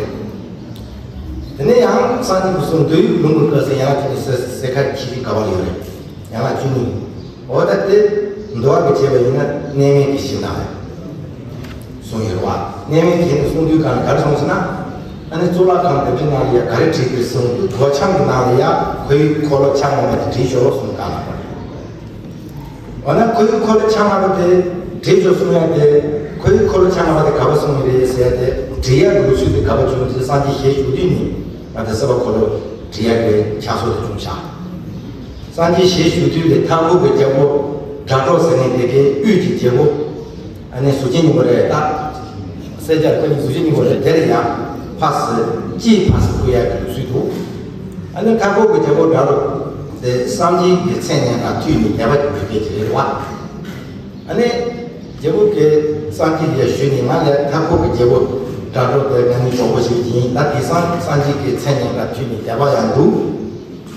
དེ་ནས་ཡང་སངས་རྒྱས་ཀྱི་གསུང་མདོ་ཡི་ལུང་གི་སྐབས་སུ་ཡན་ལག་བཅུ་གཉིས་ཟེར་ཟེར་ཁ་ཁྱི་ཁྱི་ག་བ་ལ་ཡོད་རེད། ཡན་ལག་བཅུ་གཉིས། འོ་ད་དེ་མདོ་བ་གི་བྱས་པ་ཡིན་ན་གནས་མལ་གྱི་ཞིང་དང་གསུངས་ཡོད་རེད་བ། གནས་མལ་གྱི་ཞིང་གསུང་དུས་གང་ལ་ག་རེ་གསུངས་ཟེར་ན། ཨ་ནི་གཙུག་ལག་ཁང་དེ་འདྲའི་ནང་ལ་ཡ་ག་རེ་བྲིས་ཏེ་གསུངས་དུས། སྒོ་ཆང་གི་ནང་ལ་ཡ་ཁོའི་འཁོར་ལོ་ཆང་ངོ་མ་དེ་བྲིས་ཤོག་གསུངས་གང་ལ། འོ་ན་ཁོའི་འཁོར་ལོ་ཆང་ངོ་མ་དེ་བྲིས་ཤོག་གསུང་ཡ་དེ། ཁོའི་འཁོར་ལོ་ཆང་ངོ་མ་དེ་ག་བ་གསུངས་ཡོད་རེད་ཟེར་ཡ་དེ། བྲིས་ཡ་གི་ལུགས་སྲོལ་དེ་ག་བ་བྱུང་ཟེར། སངས་རྒྱས་ཞལ་བཞུགས་དུས་ནི་ང་དང་སྲིད་པ་འཁོར་ལོ་བྲི་ཡ་གི་ཕྱག་སྲོལ་དེ་བྱུང་ཤག་སངས་རྒྱས་ཞལ་བཞུགས་དུས་དེ་མཐའ་འཁོབ་ཀྱི་རྒྱལ་པོ་སྒྲ་སྒྲོགས་ཟེར་མཁན་དེ་གའི་དབུས་ཀྱི་རྒྱལ་པོ། ཨ་ནི་གཟུགས་ཅན་སྙིང་པོ་རེད་ད། གསལ་རྒྱལ་ཁོ་གཉིས་གཟུགས་ཅན་སྙིང་པོ་རེད། དེར་ཡང་ཕར་ཚུར་ཅིའི་ཕར་ཚུར་བསྐུར་ཡ་གི་ལུགས་སྲོལ་འདུག་ཨ་ནི་མཐའ་འཁོབ་ཀྱི་རྒྱལ་པོ་སྒྲ་སྒྲོགས་དེ་སངས་རྒྱས་ཀྱི་མཚན་སྙན་དང་མཐུན་ནས་དད་པ་ཡོད་མཁན་ཅིག་རེད་བ། ཨ་ནི་རྒྱལ་པོ་གིས་སངས་རྒྱས་ལ་ཞུས་ནས། ང་ལ་མཐའ་འཁོབ་ཀྱི་རྒྱལ་པོ་སྒྲ་ དྲ་གྲོགས་དེ་ང་ནི་གྲོགས་པོ་ཞིག་ཡིན། ད་དེང་སང་སངས་རྒྱས་ཀྱི་མཚན་ཉིད་ལ་མཐུད་ནས་བསྡད་པ་ཡང་འདུག་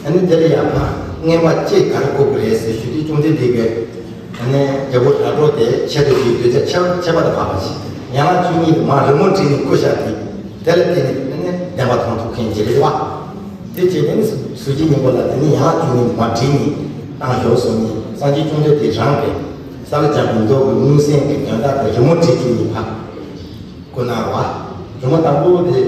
ཨ་ནི་དེ་ལ་ཡང་ཕར་རྔན་པ་ཅི་ག་རེ་བསྐུར་གི་རེད་ཟེར་ཞུ་དུས། བཅོམ་ལྡན་འདས་ཀྱིས་ཨ་ནི་རྒྱལ་པོ་དྲ་གྲོགས་དེ་ཆེད་དུ་ཞུས་འདོད་ཆགས་ཆེ་ཆེ་བ་དང་བབ་པ་ཞིག་ཡན་ལག་བཅུ་གཉིས་དེ་མར་རི་མོ་བྲིས་ནས་བསྐུར་བཞག་དུས། དེ་ལ་བརྟེན་ནས་ཨ་ནི་བདེན་པ་མཐོང་ཐུབ་མཁན་ཅིག་རེད་བ། དེ་བྱས་ནས་ནི་གཟུགས་ཀྱི་སྙིང་པོ་ལ་དེ་ནི་ཡན་ལག་བཅུ་གཉིས་མར་བྲིས་ནས་བཏང་ཞོག་གསུངས་ནས། སངས་རྒྱས་བཅོམ་ལྡན་འདས་རང་གིས་ས་ལ་བརྒྱབ་པའི་མདོ་གི་མངོན་སེམས་ཀྱི་དོན་དག་དེ་རི་མོ་བྲིས་བྱས་ནས་ཕར་བསྐུར་གནང་བ། རི་མོ་དང་པོ་དེ་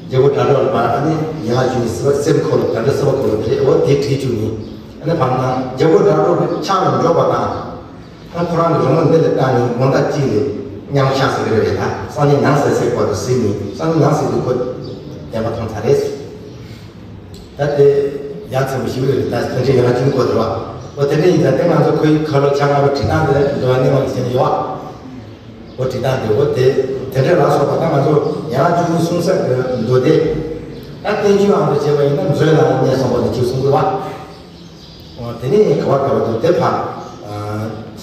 རྒྱལ་པོ་དྲ་གྲོགས་ལ་ཕར་ཨ་ནི་ཡན་ལག་བཅུ་གཉིས་སྲིད་པ་སེམས་འཁོར་ལོ། དེ་འདྲ་སྲིད་པ་འཁོར་ལོ་དེ་རེད། འོ་དེ་བྲིས་བཅུག་ནས་ཨ་ནི་ཕར་ན་རྒྱལ་པོ་དྲ་གྲོགས་ཀྱི་ཕྱག་ལ་འཇོག་པ་དང་། ཨ་ཁོ་རང་གི་རི་མོ་འདི་ལ་བལྟས་ནས་དགོང་དག་གཅིག་ལ་མཉམ་བཞག་ཟེར་གི་རེད་པས། ད་སང་ཉིན་ནངས་ཟེར་ཟེར་བར་དུ་གཟིགས་ནས། སང་ཉིན་ནངས་ཟེར་དུས་ཁོ་བདེན་པ་མཐོང་ཚར་རེད། ད་དེ་ཡ་མཚན་པོ་ཞིག་རེད། ད་དེ་འདྲའི་ཡན་ལག་བཅུ་གཉིས་སྐོར་དེ་རེད་བ། འོ་དེ་འདྲ་ཡིན་ཙང་དེ་ང་ཚོ་ཁོའི་ཁ་ལོ་ཆ་ལྔ་པ་བྲིས་སྟངས་དེ་འགྲོ་བ་གནས་མ་གི་བྱས་ནས་ཡོད་བ། འོ་བྲིས་སྟངས་དེ་འོ་དེ་དེ་འདྲ་ལ་སོགས་པ་ད་ང་ཚོ་ཡན་ལག་བཅུ་གཉིས་གསུང་ས་གི་མདོ་སྡེ། ད་བསྟན་བཅོས་ཨང་དུ་བྱས་པ་ཡིན་ན་མཛོད་ནང་ལ་གནས་སོང་བ་དེ་གཅིག་གསུང་དགོས་བ། འོ་དེ་ནས་ག་བ་ག་བ་དུ་དེ་ཕར་ཨ་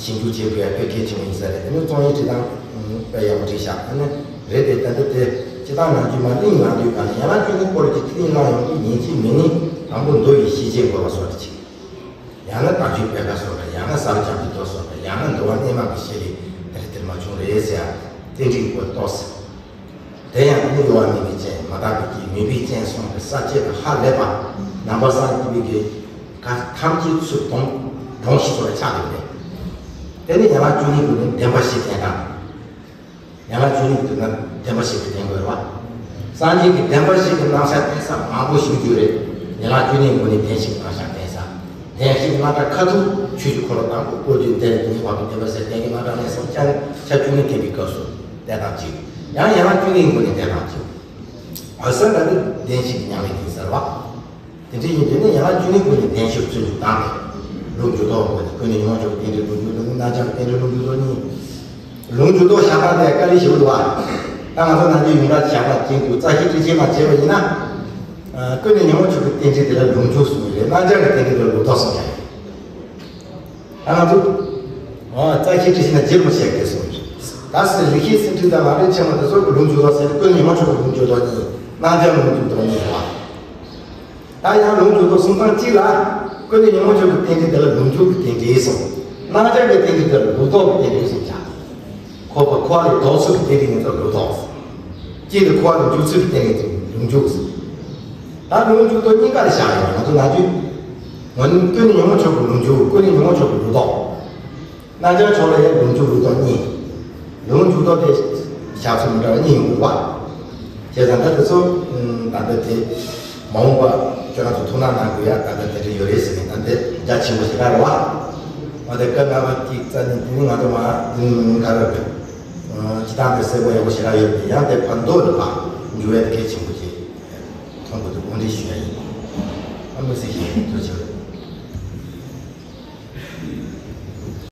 ཞིབ་འཇུག་བྱེད་དགོས་ཡ་དཔེ་གལ་ཆེན་པོ་ཡིན་ས་རེད། དེ་ནས་རྩོམ་ཡིག་བྲིས་སྟངས་དཔེ་ཡག་པོ་བྲིས་ཤག་ཨ་ནི་རེད་དེ། ད་ལྟ་དེ་སྤྱིར་བཏང་ནམ་རྒྱུན་མར་གླེང་གནང་དུས་གང་ཡན་ལག་བཅུ་གཉིས་སྐོར་གྱི་གླེང་གནང་ཡོང་དུས་ཉན་གྱི་མི་ནི་དང་པོ་མདོ་ཡི་ཤེས་བྱེད་དགོས་པ་སོགས་ཀྱི་ཆེད། ཡང་ན་བསྟན་བཅོས་པད་དཀར་སོགས་དང་། ཡང་ན་ཟབ་རྒྱས་ཀྱི་མདོ་སོགས་དང་། ཡང་ན་འགྲོ་བ་གནས་མ་གི་ཤེས་རིག་དེར་དེར་མ་བྱུང་རེད་ཟེར་ཡ་རྟེན་འབྲེལ་སྐོར་ཏོག་ཙམ། དེ་ཡང་ནི་གཡོ་བ་མེད་པའི་སྤྱན། མ་དག་པའི་སྐྱེས། མོས་པའི་སྤྱན་གསུམ་གྱི་ས་བཅད་དང་ཧ་ལས་པ། ནང་པ་སངས་རྒྱས་པའི་གི་བཀའ་ཐམས་ཅད་ཚུར་དོང་སྒྲོམ་ཞིག་ཚུར་ཆགས་ཡོད་རེད། དེ་ནི་ཡན་ལག་བཅུ་གཉིས་ཀྱི་ནི་བདེན་པ་བཞི་བསྟན་སྟངས། ཡན་ལག་བཅུ་གཉིས་ཀྱི་ནི་བདེན་པ་བཞི་གི་བསྟན་དགོས་རེད་བ། སངས་རྒྱས་ཀྱི་བདེན་པ་བཞི་གི་རྣམ་གཞག་བསྟན་ས་མང་པོ་ཞིག་ཡོད་རེད། ཡན་ལག་བཅུ་གཉིས་ཀྱི་ནི་བདེན་བཞི་གི་རྣམ་གཞག་བསྟན་ས། བདེན་བཞི་གི་རྣམ་གཞག་ཁ་ཐུག་ཆོས་ཀྱི་འཁོར་ལོ་དང་པོ་བསྐོར་རྒྱུའི་དེ་ལ་དེ་ནི་འཕགས་པའི་བདེན་པ་ཟེར་བསྟན་གྱི་རྣམ་གཞག་ནས་བཟུང་ཆ་ཆ་བཅུ་གཉིས་བསྟན་པའི་སྐབས་སུ་བསྟན་སྟངས་གཅིག་ཡང་ཡན་ལག་བཅུ་གཉིས་ཀྱི་ནི་བསྟན་སྟངས་གཅིག་འོད་གསལ་ལ་ནི་བདེན་བཞི་གི་མྱང་འདས་ཡིན་ཟེར་བ། དེ་འདྲ་ཡིན་དུས་ནི་ཡན་ལག་བཅུ་གཉིས་ཀྱི་ནི་བདེན་བཞིར་བརྩོན་འགྲུས་བཏང་སྟེ། ལུགས་འགྱུར་ལྡོག་དགོས་ཏེ། ཀུན་ནས་ཉོན་མོངས་སྤྱོད་པའི་རྟེན་འབྲེལ་ལུགས་འགྱུར་ལྡོག་གཉིས། རྣམ་བྱང་གི་རྟེན་འབྲེལ་ལུགས་འགྱུར་ལྡོག་གཉིས། ལུགས་འགྱུར་ལྡོག་བཞག་སྟངས་དེ་དཀའ་ལས་ཞེ་པོ་འདུག་བ། ད་ང་ཚོ་ནམ་རྒྱུན་ཡོངས་གྲགས་བཞག་པ་ཅན་དུ་རྩ་ཤེས་སྤྲོས་བཅས་མ་བྱས་པ་ཡིན་ན། ཨ། ཀུན་ནས་ཉོན་མོངས་སྤྱོད་པའི་རྟེན་འབྲེལ་དེ་ལ་ལུགས་འགྱུར་གསུངས་ཡོད་རེད། རྣམ་བྱང་གི་རྟེན་འབྲེལ་དེ་ལ་ལུགས་ལྡོག་གསུངས་ཡོད་རེད། ད་ང་ཚོ། ཨ། རྩ་ཤེས་སྤྲོས་བཅས་ན་རྗེ་རིན་པོ་ཆེས་གསུངས་ཡོད་རེད། ད་སྲིད་རིག་ཤེས་སེམས་འགྲེལ་དང་ལམ་རིམ་ཆེན་མོ་དེ་ཚོ་གི་ལུགས་འགྱུར་ལྡོག་ཟེར་ཏེ། ཀུན་ནས་ཉོན་མོངས་སྤྱོད་པའི་ལུགས་འགྱུར་ལྡོག་གཉིས། རྣམ་བྱང་ལུགས་འགྱུར་ལྡོག་གཉིས་རེད་བ། ད་ཡང་ལུགས་འགྱུར་ལྡོག་གསུང་སྟངས་གཅིག་ལ། ཀུན་ནས་ཉོན་མོངས་སྤྱོད་པའི་རྟེན་འབྲེལ་དེ་ལ་ལུགས་འགྱུར་གྱི་རྟེན་འབྲེལ་གསུངས། རྣམ་བྱང་གི་རྟེན་འབྲེལ་དེ་ལ་ལུགས་ལྡོག་གི་རྟེན་འབྲེལ་གསུངས་བཞག་འཁོར་བ་འཁོར་བ་ལས་ལྡོག་ཚུལ་གྱི་རྟེན་འབྲེལ་ཡིན་ཙང་ལུགས་ལྡོག་གསུངས། སྐྱེ་བའི་འཁོར་བ་ལས་འཇུག་ཚུལ་གྱི་རྟེན་འབྲེལ་དེ་ལུགས་འཇུག་གསུངས། ད་ལུགས་འགྱུར་ལྡོག་གཉིས་ཀ་ལ་བཞག་ཡོད། ང་ཚོ་ནམ་རྒྱུན་ངོ་ནི་ཀུན་ནས་ཉོན་མོངས་སྤྱོད་པའི་ལུགས་འགྱུར། ཀུན་ནས་ཉོན་མོངས་སྤྱོད་པའི་ལུགས་ལྡོག་རྣམ་བྱང་ཕྱོགས་ལ་ཡང་ལུགས་འགྱུར་ལུགས་ལྡོག་གཉིས། ལུགས་འགྱུར་ལྡོག་དེ་བཞག་ཚུལ་མི་འདྲ་བ་གཉིས་ཡོང་གི་རེད་བ། བྱས་ཙང་ད་དེ་ཚོ་ད་ལྟ་དེ་མ་འོངས་པ་ཁྱོད་རང་ཚོ་ཐུགས་སྣང་གནང་དགོས་ཡ་ད་ལྟ་དེ་འདྲ་ཡོད་རེད་ཟེར་ནས། ད་འདི་རྒྱ་ཆེན་པོ་ཞེ་དྲག་རེད་བ། འོ་དེ་སྐབས་ལྔ་པ་དེ་རྩ་ནས་དེ་ནི་ང་ཚོ་མ་ག་རེ་རེད། སྤྱི་བཏང་དེ་གསལ་པོ་ཡག་པོ་ཞེ་དྲག་ཡོད་པས། ཡང་དེ་ཕར་འདོན་ལ་ཕར་འགྱུར་བའི་གལ་ཆེན་པོ་ཞིག་མཐོང་དགོས་འདུག་དགོངས་འགྲེལ་ཞུ་ཡ་ཡིན། ཨ། མི་སྲིད་ཞིག་ཐུགས་རྗེ་ཆེ།